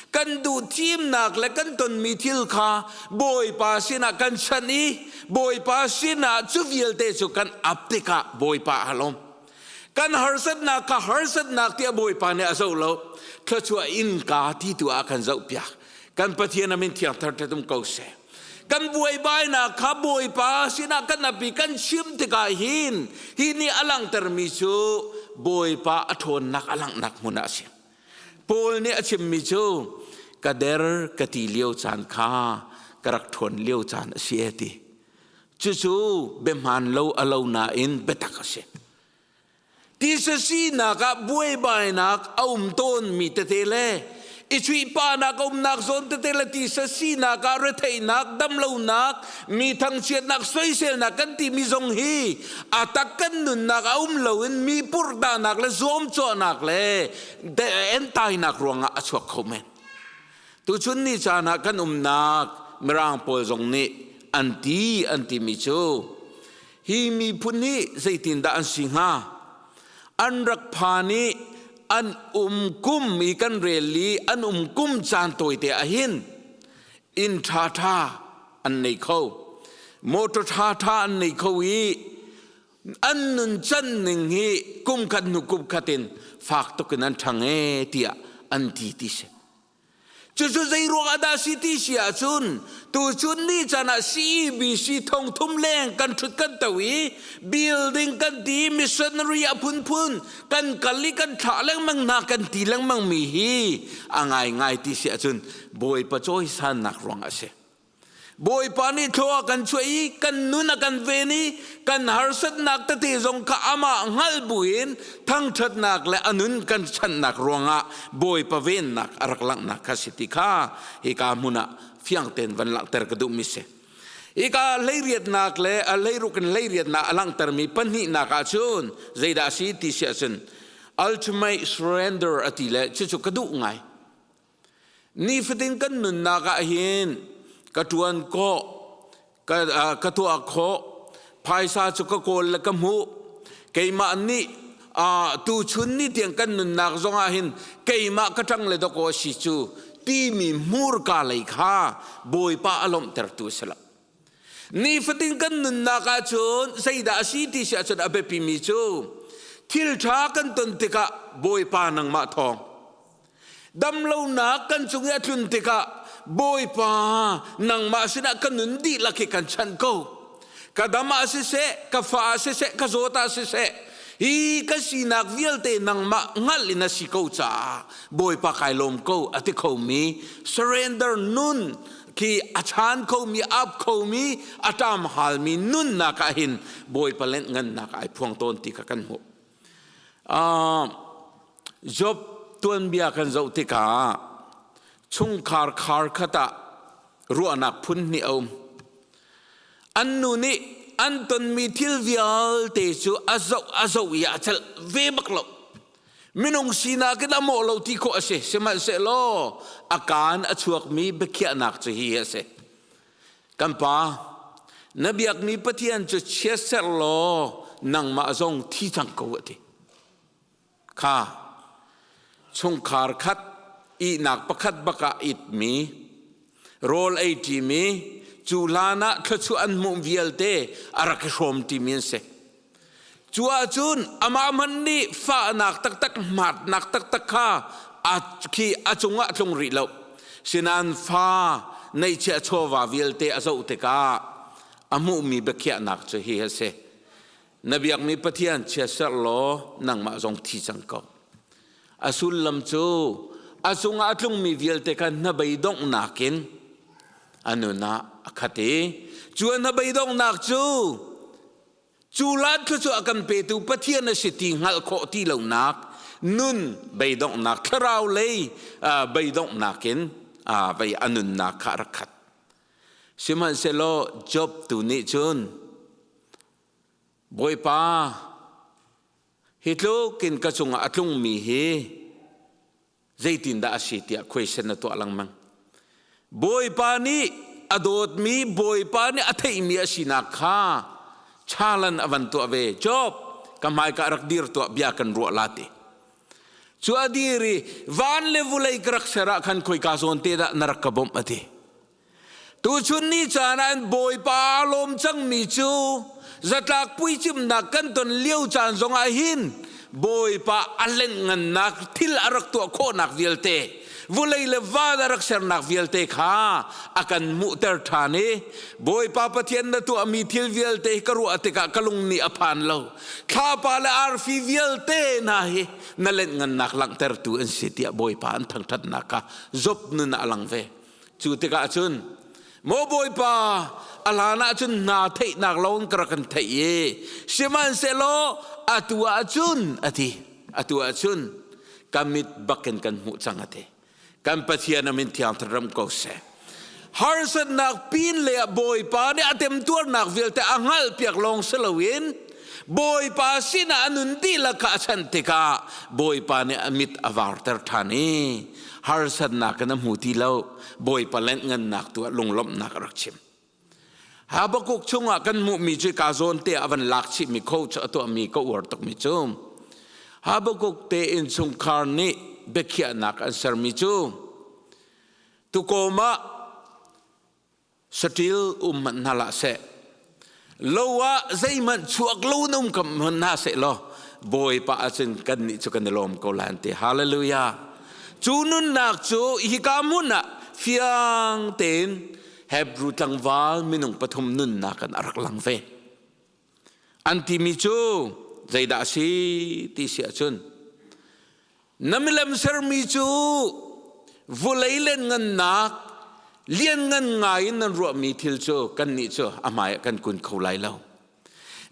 kan duh thimnak le kan tonmi thil kha Bawipa sinah kan chanh i Bawipa sinah cu vialte cu kan ap tikah Bawipa a lawm. Kan harsatnak kha harsatnak tiah Bawipa nih a zoh lo. Thluachuah innka ti tu ah kan zohpiak. Kan Pathian a min thiang thar ṭhatum ko seh. Kan buaibainak kha Bawipa sinah kan ap i kan chim tikah hin hi nih a langhtermi cu Bawipa a ṭhawnnak a langhnak hmun ah a si. Paul nih a chimmi cu ka der ka ti lio caan kha ka rak ṭhawn lio caan a si e ti. Cucu biahmaan lo a lo nain biatak a si. Tisa sinak ah buaibainak a um tawnmi tete le i chuihpahnak a umnak zawn tete le tisa sinak ah retheihnak, damlonak, mi thangchiatnak, soiselnak kan timi zong hi a tak kan nunnak a um loin mi purhdahnak le zuamcawhnak le entainak ruangah a chuak kho men. Tuchun ni caan ah kan umnak Mirang pawl zong nih an ti an timi cu Hi miphun hi zeitindah an si hnga? An rak phan i an um kum i kan rel i an um kum caan tawite ah hin inn ṭhaṭha an nei kho. Motor ṭhaṭha an nei kho i an nun can ning hi kum khat hnu kum khat in fak tuk in an ṭhang ee tiah an ti ti si. Cucu zei ruang ah dah si ti si ahcun tuchun ni caan ah CEBC thongthum leng kan ṭhut kan to i building kan ti missionary a phunphun kan kal i kan thlah lengmang hna kan ti lengmang mi hi a ngaingai ti si ahcun Bawipa cawisannak ruang ah a si. Bawipa nih thlua a kan chuah i kan nun a kan ven i kan harsatnak tete zong kha amah hngalh buin thangṭhatnak le a nun kan chanhnak ruangah Bawipa vennak a rak langhnak kha si ti kha hika hmun ah fiang tein van langhter ka duhmi si. Hika hleiriatnak le a hleiruk in hleiriatnak a langhtermi pahnihnak ah cun zeidah a si ti si ahcun ultimate surrender a ti le cucu ka duh ngai. Nifatin kan nunnak ah hin ka ṭuan khawh, ka tuah khawh, phaisa cu ka kawl le ka hmuh. Keimah nih tuchun ni tiang kan nunnak zong ah hin keimah ka ṭang le dawkaw a si cu timi hmurka lei kha Bawipa a lawmhtertu a si lo. Nifatin kan nunnak ahcun zeidah a si ti si ahcun a biapimi cu thil ṭha kan ton tikah Bawipa nangmah thawng Damlonak kan cung i a tlun tikah Bawipa nangmah sinah ka nun dihlak hi kan chanh ko. Ka dam ah siseh, ka fa ah siseh, ka zawt ah siseh, hi ka sinak vialte nangmah hngalh in a si ko caah Bawipa kai lawm ko a ti khomi surrender nun khi a chaan khomi ap khomi a ṭam halmi nunnak ah hin Bawipa lenh ngannak ai phuang tawn ti kha kan hmuh. Job tuanbia kan zoh tikah chungkhar khar khat ah ruahnak phun hnih a um. An nu nih an tonmi thil vialte cu a zoh a zoh i a celh ve bak lo. Minung sinak in a mawh lo ti khawh a si. Sihmanhsehlaw a kaan a chuakmi biakhiahnak cu hi a si. Kan pa, na biakmi Pathian cu chiatserh law nangmah zong thi cang ko a ti. Kha chungkhar khat ihnak pakhat bak ah itmi, rawl ei ṭimi, cu hlan ah thluachuah an hmuh vialte a rak i hrawm ṭimi an si. Cu ahcun amah hmanh nih fahnak taktak, hmatnak taktak kha a khi a cungah a tlung rih lo. Sinain fa neihchiah chawva vialte a zoh tikah a hmuhmi biakhiahnak cu hi a si. Na biakmi Pathian chiatserh law nangmah zong thi cang ko. A sullam cu a cungah a tlungmi vialte kha hnabei donghnak in a nun ah a khat i cu a hnabei donghnak cu cu lat cu a kan petu Pathian a si ti hngalh khawh ti lonak nun beidonghnak thlarau lei beidonghnak in vei a nunnak kha a rak khat. Sihmanhsehlaw Job tu nih cun Bawipa, hi tluk in ka cungah a tlungmi hi zeitindah a si tiah question na tuah lengmang. Bawipa nih a dawtmi, Bawipa nih a theihmi a sinak kha chalan a van tuah ve. Job, ka hmaika rak dir tuah bia kan ruah la ti. Cu a dir i van le vulei ka rak ser ah khan khoika zawn te dah na rak ka bawmh a ti. Tuchun ni caan ah an Bawipa lawm cangmi cu zatlak puicimnak kan ton lio caan zongah hin Bawipa a lenh ngannak thil a rak tuah khawhnak vialte vulei le van a rak sernak vialte kha a kan hmuhter ṭhan i Bawipa Pathian na tuahmi thil vialte ka ruah tikah ka lung nih a phan lo thlapa le arfi vialte hna hi na lenh ngannak langhtertu an si tiah Bawipa an thangṭhatnak kha Job nun ah a lang ve. Cu tikah cun maw Bawipa a hlan ah cun hna theihnak lawng ka rak kan theih i sihmanhsehlaw atu ah cun a ti atu ah cun ka mit bakin kan hmuh cang a ti kan Pathian a min thiang ram ko seh harsatnak pin le ah Bawipa nih a temtuarnak vialte a hngalh piak lawng si loin Bawipa sinah a nun dihlak kha a chanh tikah Bawipa nih a mit a varter ṭhan i harsatnak in a hmu ti lo Bawipa lenhngannak tu ah lunglawmhnak a rak chim. Habakkuk chungah kan hmuhmi cu ka zawn te ah van lak chihmi coach a tuahmi ka uar tukmi cu Habakkuk te innchungkhar nih biakhiahnak an sermi cu tukawm ah saṭil um hmanh hna hlah seh lo ah zeihmanh chuak lo in um kam hmanh hna seh law Bawipa ahcun kannih cu kan i lawm ko lai an ti hallelujah cu nunnak cu hika hmun ah fiang tein Hebrew tlangval minung pathum nunnak in a rak lang ve an timi cu zeidah a si ti si ahcun Na milem sermi cu vulei len ngannak, Lianngan ngai in nan ruahmi thil cu kannih cu a hmaiah kan kun kho lai lo.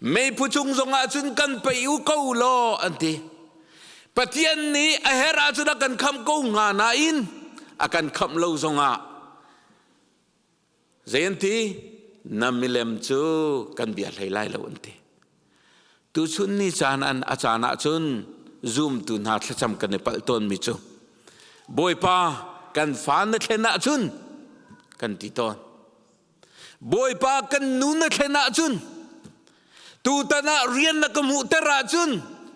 Meiphu cung zongah cun kan pei u ko law an ti. Pathian nih a herh ahcun a kan khamh ko hnga nain a kan khamh lo zongah zei an ti? Na milem cu kan bia hlei lai lo an ti. Tuchun ni caan an a caan ahcun zumtu hna thlacam kan i palh tawnmi cu Bawipa kan fa na thlen ahcun kan ti tawn. Bawipa kan nu na thlen ahcun tutan ah rian na ka hmuhter ahcun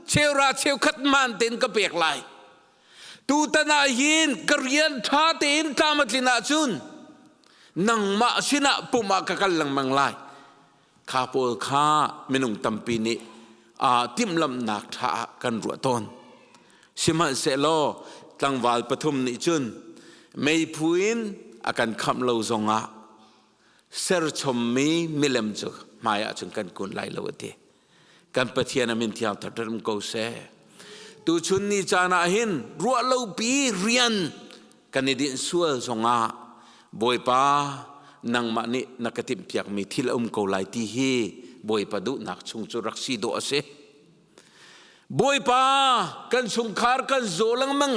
cheura cheukhat man tein ka pek lai. Tutan ah hin ka rian ṭha tein tlam a tlin ahcun nangmah sinah pum ah ka kal lengmang lai. Kha pawl kha minung tampi nih timhlamhnak ṭha ah kan ruah tawn. Sihmanhsehlaw tlangval pathum nih cun meiphu in a kan khamh lo zongah serchommi milem cu hmai ah cun kan kun lai lo a ti. Kan Pathian a min thiang thar ko seh. Tuchun ni caan ah hin ruah lopi rian kan i dinh sual zongah Bawipa nangmah nih na ka timhpiakmi thil a um ko lai ti hi Bawipa duhnak chung cu rak si dawh a si. Bawipa kan chungkhar kan zaw lengmang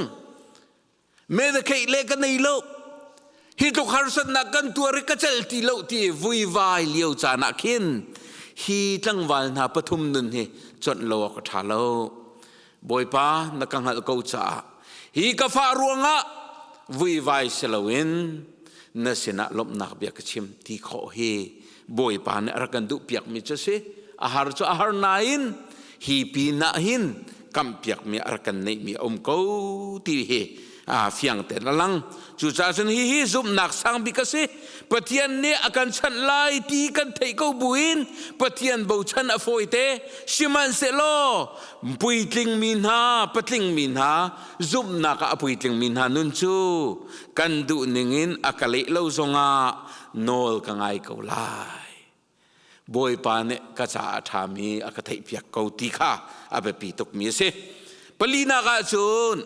me da kheih le ka nei lo hi tluk harsatnak kan tuar i ka cel ti lo ti vuivai lio caan ah khin hi tlangval hna pathum nun hi chonh lo awk a ṭha lo Bawipa na ka hngalh ko caah hi ka fah ruangah vuivai si loin na sinah lawmhnak bia ka chim ti khawh hi Bawipa nih a rak kan duhpiakmi cu si a har cu a har nain hi pinah hin kamhpiakmi a rak kan neihmi a um ko ti hi a fiang tein a lang cucaah cun hihi zumhnak sang bik a si Pathian nih a kan chanh lai ti kan theih ko buin Pathian bochan a fawite sihmanhsehlaw puitling mi hna patling mi hna zumhnak ah a puitling mi hna nun cu kan duh ningin a ka leh lo zongah nawl ka ngai ko lai Bawipa nih ka caah a ṭhami a ka theihpiak ko ti kha a biapi tukmi a si. Palinak ah cun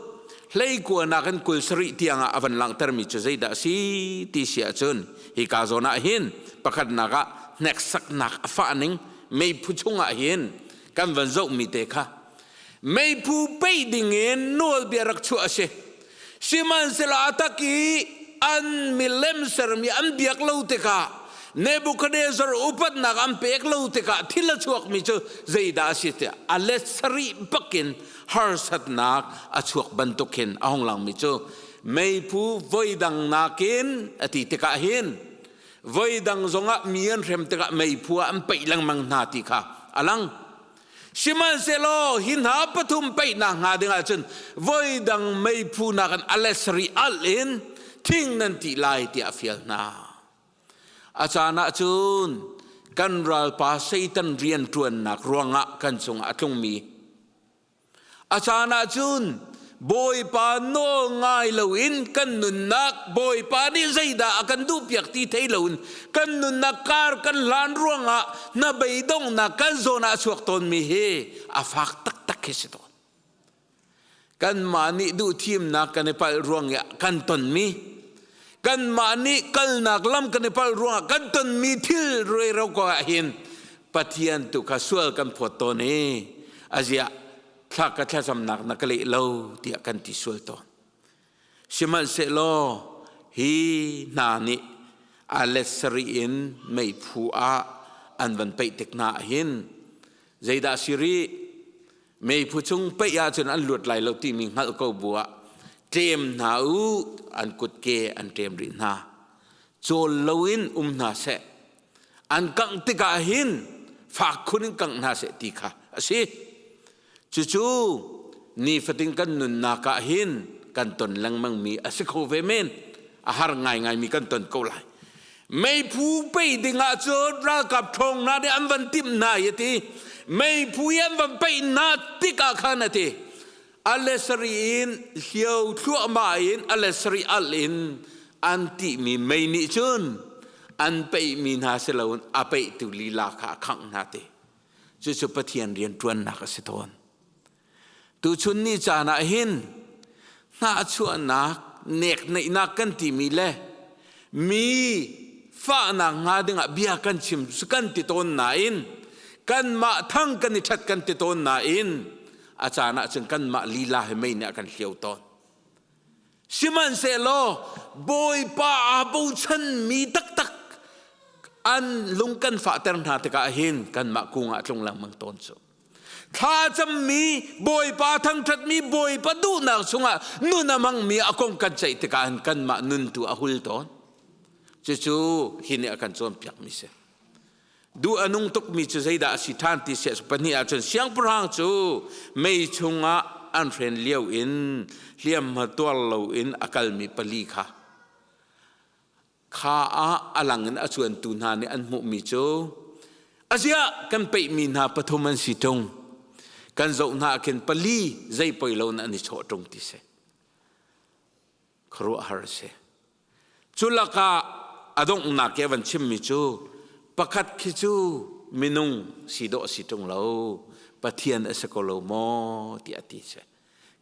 hleikuanak in 27 tiangah a van langhtermi cu zeidah a si ti si ahcun hika zawn ah hin pakhatnak ah hneksaknak a fah ning meiphu chungah hin kan van zohmi te kha meiphu peih dingin nawlbia rak chuah a si. Sihmanhsehlaw a tak i an milem sermi an biak lo tikah Nebuchadnezzar upatnak an pek lo tikah thil a chuakmi cu zeidah a si tiah a let sarih bakin harsatnak a chuak bantuk hin a hung langmi cu meiphu voidang nakin a ti tikah hin voidang zongah mi an hrem tikah meiphu ah an peih lengmang hna ti kha a lang. Sihmanhsehlaw hi hna pathum peihnak hnga ding ahcun voidang meiphu nakin a let sarih alh in thing nan tih lai tiah a fial hna. A caan ah cun kan ralpa Satan rianṭuannak ruangah kan cungah a tlungmi a caan ah cun Bawipa nawl ngai loin kan nunnak Bawipa nih zeidah a kan duhpiak ti thei loin kan nunnak kar kan hlan ruangah na beidonghnak kan zawn ah a chuak tawnmi hi a fak taktak khi si tawn. Kanmah nih duhthimnak kan i palh ruang i kan tonmi kanmah nih kalnak lam kan i palh ruangah kan tonmi thil rero ko ah hin Pathian tu kha sual kan phawt tawn i aziah thla ka thlacamnak na ka leh lo tiah kan ti sual tawn. Sihmanhsehlaw hi hna nih a let sarih in meiphu ah an van peih tik hna ah hin zeidah si rih meiphu chung peih ahcun an luat lai lo timi hngalh ko bu ah tlem hna u an kutke an ṭem rih hna cawl loin um hna seh an kangh tikah hin fak khun in kangh hna seh ti kha a si cucu nifatin kan nunnak ah hin kan ton lengmang mi a si kho ve men a har ngaingai mi kan ton ko lai meiphu pei ding ah cun ralkap ṭhawng hna nih an van timh hna i ti meiphu i an van peih hna tikah khan a ti a let sarih in hlio thluahmah in a let sarih al in an tihmi mei nih cun an peihmi hna si loin a peihtu lila kha a khangh hna ti cucu Pathian rian ṭuannak a si tawn tuchun ni caan ah hin hnahchuahnak nekneihnak kan timi le. Mi fahnak hnga dingah bia kan chim kan ti tawn nain kanmah thang kan i ṭhat kan ti tawn nain a caan ah cun kanmah lila he mei nih a kan hliau tawn. Sihmanhsehlaw Bawipa aa bochanmi taktak an lung kan fahter hna tikah hin kanmah kungah tlung lengmang tawn cu. Thla cammi Bawipa thangṭhatmi Bawipa duhnak chungah nun a hmangmi a kong kan ceih tikah hin kanmah nun tu a hul tawn. Cucu hi nih a kan cawnpiakmi si. Duh a nung tukmi cu zeidah a si ṭhan ti siah pahnih ahcun siangpahrang cu mei chungah an hren lio in hliamhma tuar loin a kalmi pali kha kha ah a lang in a cuantu hna nih an hmuhmi cu aziah kan peihmi hna pathum an si ṭung kan zoh hna ah khin pali zei poi lo in an i chawh ṭung ti si. Khuaruahhar a si. Cu lakah a donghnak i a van chimmi cu pakhat khi cu minung si dawh a si ṭung lo, Pathian a si ko lo maw tiah a ti si.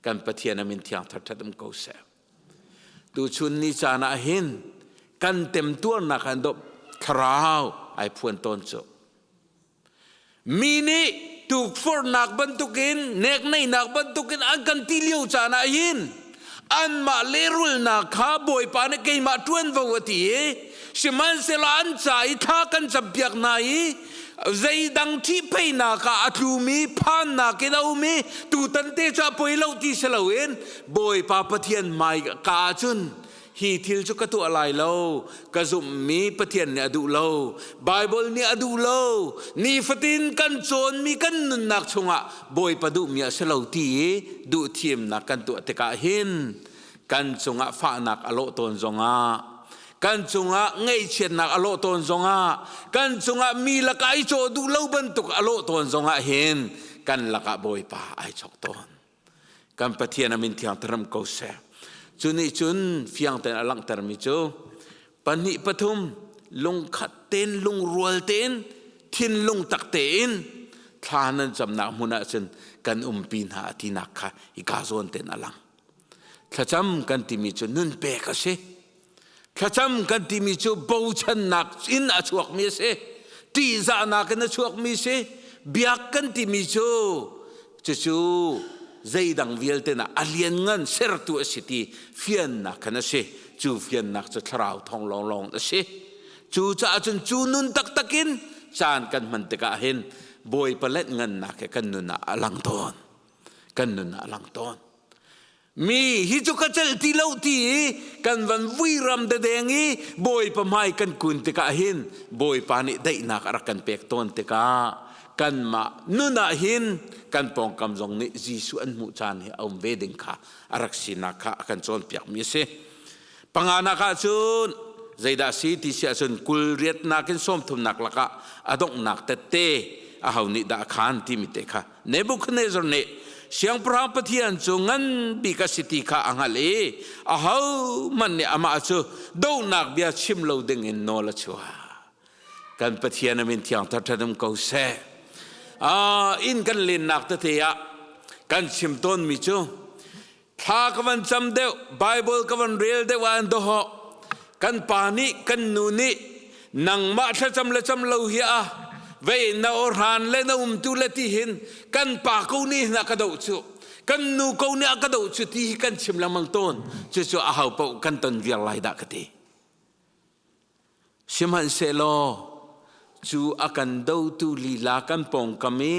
Kan Pathian a min thiang thar um ko seh. Tuchun ni caan ah hin kan temtuarnak an dawp thlarau ai phuan tawn cu. Mi nih tukforhnak bantukin nekneinak bantukin an kan ti lio caan ah hin anmah lehrulnak kha Bawipa nih keimah ṭuanvo a ti i sihmanhsehlaw an ca i thla kan campiak hna i zeidang ṭhihpheihnak ah a tlumi phannak in a um i tutan te cu a poi lo ti si loin Bawipa Pathian hmai ka ah cun hi thil cu ka tuah lai lo ka zumhmi Pathian nih a duh lo Baibal nih a duh lo nifatin kan cawnmi kan nunnak chungah Bawipa duhmi a si lo ti i duhthimnak kan tuah tikah hin kan cungah fahnak a lawh tawn zongah kan cungah ngaihchiatnak a lawh tawn zongah kan cungah mi lakah i cawh duh lo bantuk a lawh tawn zongah hin kan lakah Bawipa ai chok tawn. Kan Pathian a min thiang tharam ko seh. Cu nih cun fiang tein a langhtermi cu pahnih pathum lungkhat tein lungrual tein thinlung tak tein thla nan camnak hmun ah cun kan umpi hna a tinak kha hika zawn tein a lang. Thlacam kan timi cu nun pek a si. Thlacam kan timi cu bochannak in a chuakmi a si. Ṭihzahnak in a chuakmi a si. Biak kan timi cu cucu zeidang vialte na a lianngan sertu a si ti fiannak khan a si. Cu fiannak cu thlarau thawng lawnglawng a si. Cu caah cun cu nun taktak in caan kan hman tikah hin Bawipa let ngannak he kan nun ah a lang tawn. Kan nun ah a lang tawn. Mi hi cu ka celh ti lo ti i kan van vuiram dedeng i Bawipa hmai kan kun tikah hin Bawipa nih daihnak a rak kan pek tawn tikah kanmah nun ah hin kan pawngkam zong nih Jesuh an hmuh caan hi a um ve ding kha a rak sinak kha a kan cawnpiakmi a si. Panganak ah cun zeidah si ti si ahcun kul riatnak in sawmthumnak lakah a donghnak tette aho nih dah a khaan timi te kha Nebuchadnezzar nih siangpahrang Pathian cu ngan bik a si ti kha a hngalh i ahohmanh nih amah cu dohnak bia chim lo ding in nawl a chuah. Kan Pathian a min thiang ṭhat um ko seh. Inn kan lennak tete ah kan chim tawnmi cu thla ka van cam deuh, Bible ka van rel deuh ah an dohawh. Kan pa nih, kan nu nih nangmah thlacam le cam lo hi a vei na awhran le na umtu le ti hin kan pa ko nih hin a ka doh cu kan nu ko nih a ka doh cu ti hi kan chim lengmang tawn cucu a hau paoh kan ton viar lai dah ka ti Sihmanhsehlaw cu a kan dotu lila kan pawngkam i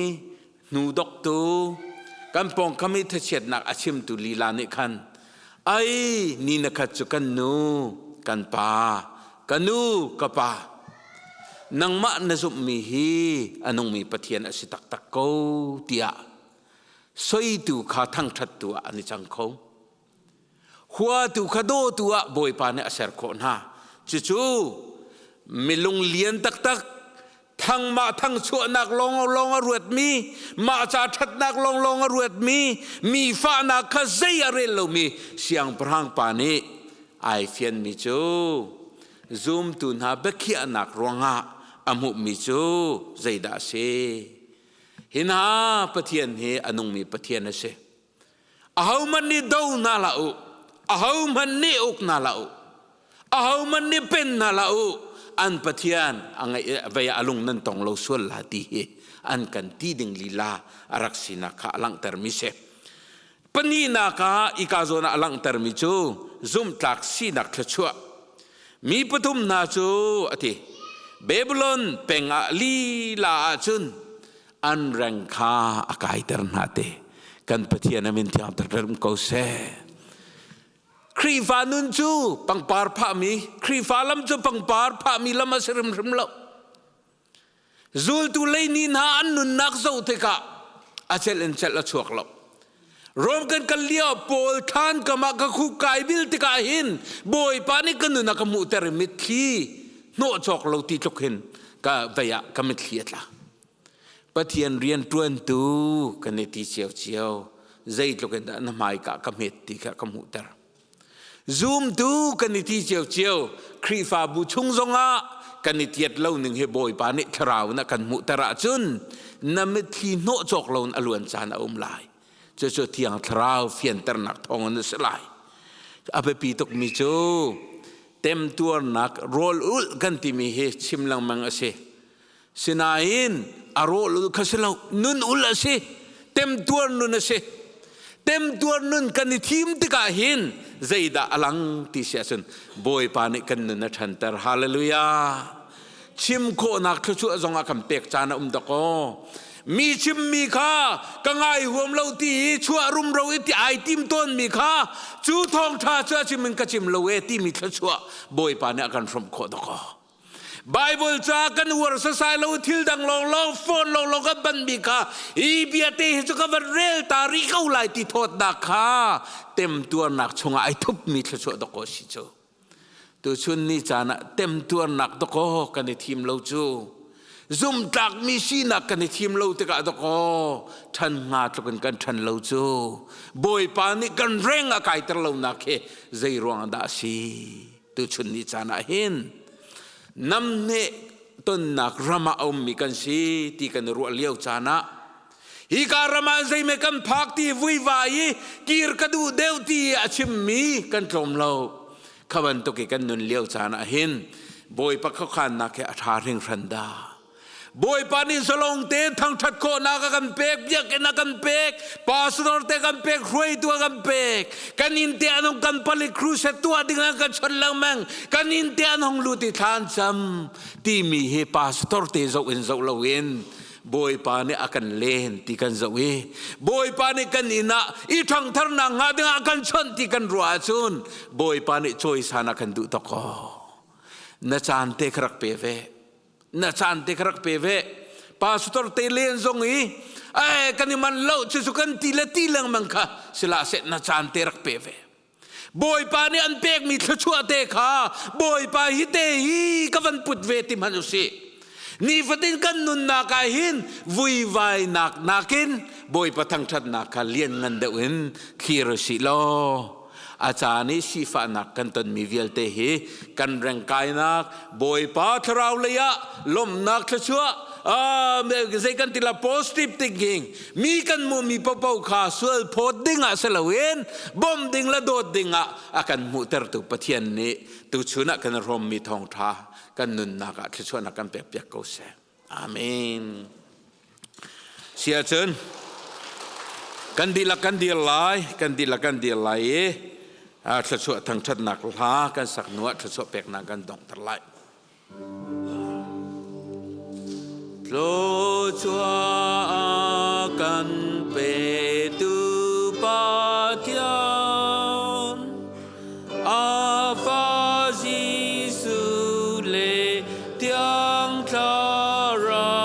hnudoktu kan pawngkam i thachiatnak a chimtu lila nih khan ai ni na khat cu kan nu kan pa ka nu ka pa nangmah na zumhmi hi a nungmi Pathian a si taktak ko tiah soitu kha thangṭhattu ah an i cang kho. Huatu kha dawtu ah Bawipa nih a ser khawh hna. Cucu milung lian taktak thang mah thang chuahnak lawng lawng a ruatmi mah ca ṭhatnak lawng lawng a ruatmi mi fahnak kha zei a rel lomi siangpahrang pa nih ai fianmi cu zumtu hna biakhiahnak ruangah a hmuhmi cu zeidah a si hi hna Pathian hi a nungmi Pathian a si Ahohmanh nih do hna hlah u. Ahohmanh nih uk hna hlah u. Ahohmanh nih pen hna hlah u, an Pathian a ngeih vei ah a lung nan tong lo sual la ti hi an kan ti ding lila a rak sinak kha a langhtermi si. Pahnihnak ah ika zawn ah a langhtermi cu zumhtlak sinak thluachuah. Mi pathum hna cu a ti. Babylon peng ah lila ahcun an reng kha a kaiter hna te. Kan Pathian a min thiang ter ko seh. Khrihfa nun cu pangpar phahmi, Khrihfa lam cu pangpar phahmi lam a si hrimhrim lo. Zultu lei ni hna an nunnak zoh tikah a celh in celh a chuak lo. Rom kan kal lio Paul thlan kam ah ka khup kai bil tikah hin Bawipa nih ka nun a ka hmuhter i mitthli hnawh cawk lo ti tluk hin ka vei ah ka mitthli a tla. Pathian rian ṭuantu kan i ti ciocio zeitluk in dah na hmaika ka hmet ti kha ka hmuhter. Zumtu kan i ti ciocio Khrihfabu chung zongah kan i tiat lo ning hi Bawipa nih thlarau in a kan hmuhter ahcun na mitthli hnawh cawk lo in a luan caan a um lai. Cucu Thiang Thlarau fianternak thawng in a si lai. A biapi tukmi cu temtuarnak rawl ulh kan timi hi chim lengmang a si. Sinain a rawl ul kha si lo, nun ul a si, temtuar nun a si. Temtuar nun kan i thim tikah hin zeidah a lang ti si ahcun Bawipa nih kan nun a ṭhanter. Hallelujah. Chim khawhnak thluachuah zong ah kan pek caan a um dakaw. Mi chimmi kha ka ngai huam lo ti i chuah rumro i ti ai tim tawnmi kha cu thawngṭha cu a chim in ka chim lo e timi thluachuah Bawipa nih a kan hrawmh khawh dakaw. Bible ca kan uar sasai lo thil dang lawnglawng phone lawnglawng kan banmi kha hi bia te hi cu ka van rel ta rih ko lai ti thawtnak kha temtuarnak chungah ai thupmi thluachuah dawkaw si cu tuchun ni caan ah temtuarnak dawkaw kan i thim lo cu zumtlakmi sinak kan i thim lo tikah dawkaw ṭhan hnga tluk in kan ṭhan lo cu Bawipa nih kan reng a kaiter lonak hi zei ruang dah a si Tuchun ni caan ah hin namneh tonnak ram ah a ummi kan si ti kan i ruah lio caan ah hika ram ah zeime kan phak ti vuivai i kir ka duh deuh ti a chimmi kan tlawm lo. Kha bantuk i kan nun lio caan ah hin Bawipa khuakhannak hi a ṭha hringhran dah. Bawipa nih zalong te thangṭhat khawhnak a kan pek, biakinn a kan pek, pastor te kan pek, hruaitu a kan pek. Kan inn te an hung kan palik crusade tuah ding an kan chawnh lengmang. Kan inn te an hung lut i thla an cam timi hi pastor te zoh in zoh loin Bawipa nih a kan len ti kan zoh i Bawipa nih kan inn ah i ṭhangtharnak hnga ding ah kan chawnh ti kan ruah ahcun Bawipa nih cawisan a kan duh tuk aw. Na caan te ka rak pe ve. Na caan te ka rak pe ve. Pastor te len zong i ai kan i man lo cu cu kan ti le ti lengmang kha sila seh na caan te rak pe ve. Bawipa nih an pekmi thluachuah te kha Bawipa hi te hi ka van put ve ti hmanh usih. Nifatin kan nunnak ah hin vuivainak nakin Bawipa thangṭhatnak kha lianngan deuh in thlir usih law a caan i sifahnak kan tonmi vialte hi kan rengkainak Bawipa thlarau lei ah lawmhnak thluachuah zei kan ti la positive thinking mi kan hmuhmi paohpaoh kha sual phawt ding ah si loin bawmh ding le dawt ding ah a kan hmuhtertu Pathian nih tuchun ah kan hrawmmi thawngṭha kan nunnak ah thluachuahnak kan pekpiak ko seh. Amen. Si ahcun kan dihlak kan dir lai, kan dihlak kan dir lai i thluachuah thangṭhatnak hla kan sak hnu ah thluachuah peknak kan donghter lai. Thluachuah kan petu Pathian A Fa Jesuh le Thiang Thlarau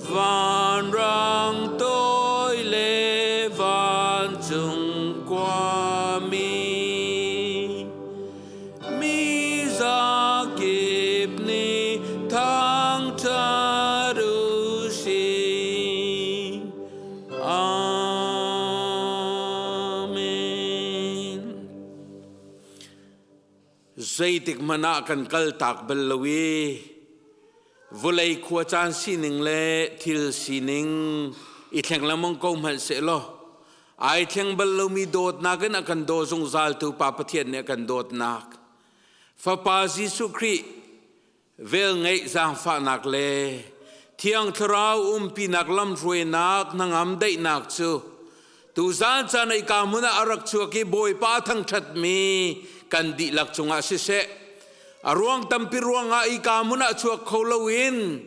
vanrang toi le vancung khuami mi zakip nih thangṭhat u sih. Amen. Zeitik hmanh ah kan kal tak bal lo i vulei khua caan sining le thil sining i thleng lengmang ko hmanh seh law. Ai thleng bal lomi dawtnak in a kan daw zungzaltu Pa Pathian nih a kan dawtnak. Fapa Jesuh Khrih velngeih zaangfahnak le Thiang Thlarau umpinak lamhruainak hnangam daihnak cu tuzaan caan ah ka hmun ah a rak chuak i Bawipa thangṭhatmi kan dihlak cungah siseh, a ruang tampi ruangah i ka hmun ah chuak kho loin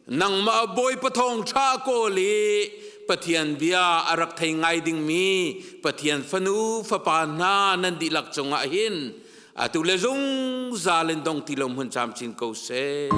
nangmah Bawipa thawngṭha kawl i Pathian bia a rak thei ngai dingmi Pathian fanu fapa hna nan dihlak cungah hin atu le zungzal in dong ti lo hmun camcin ko seh.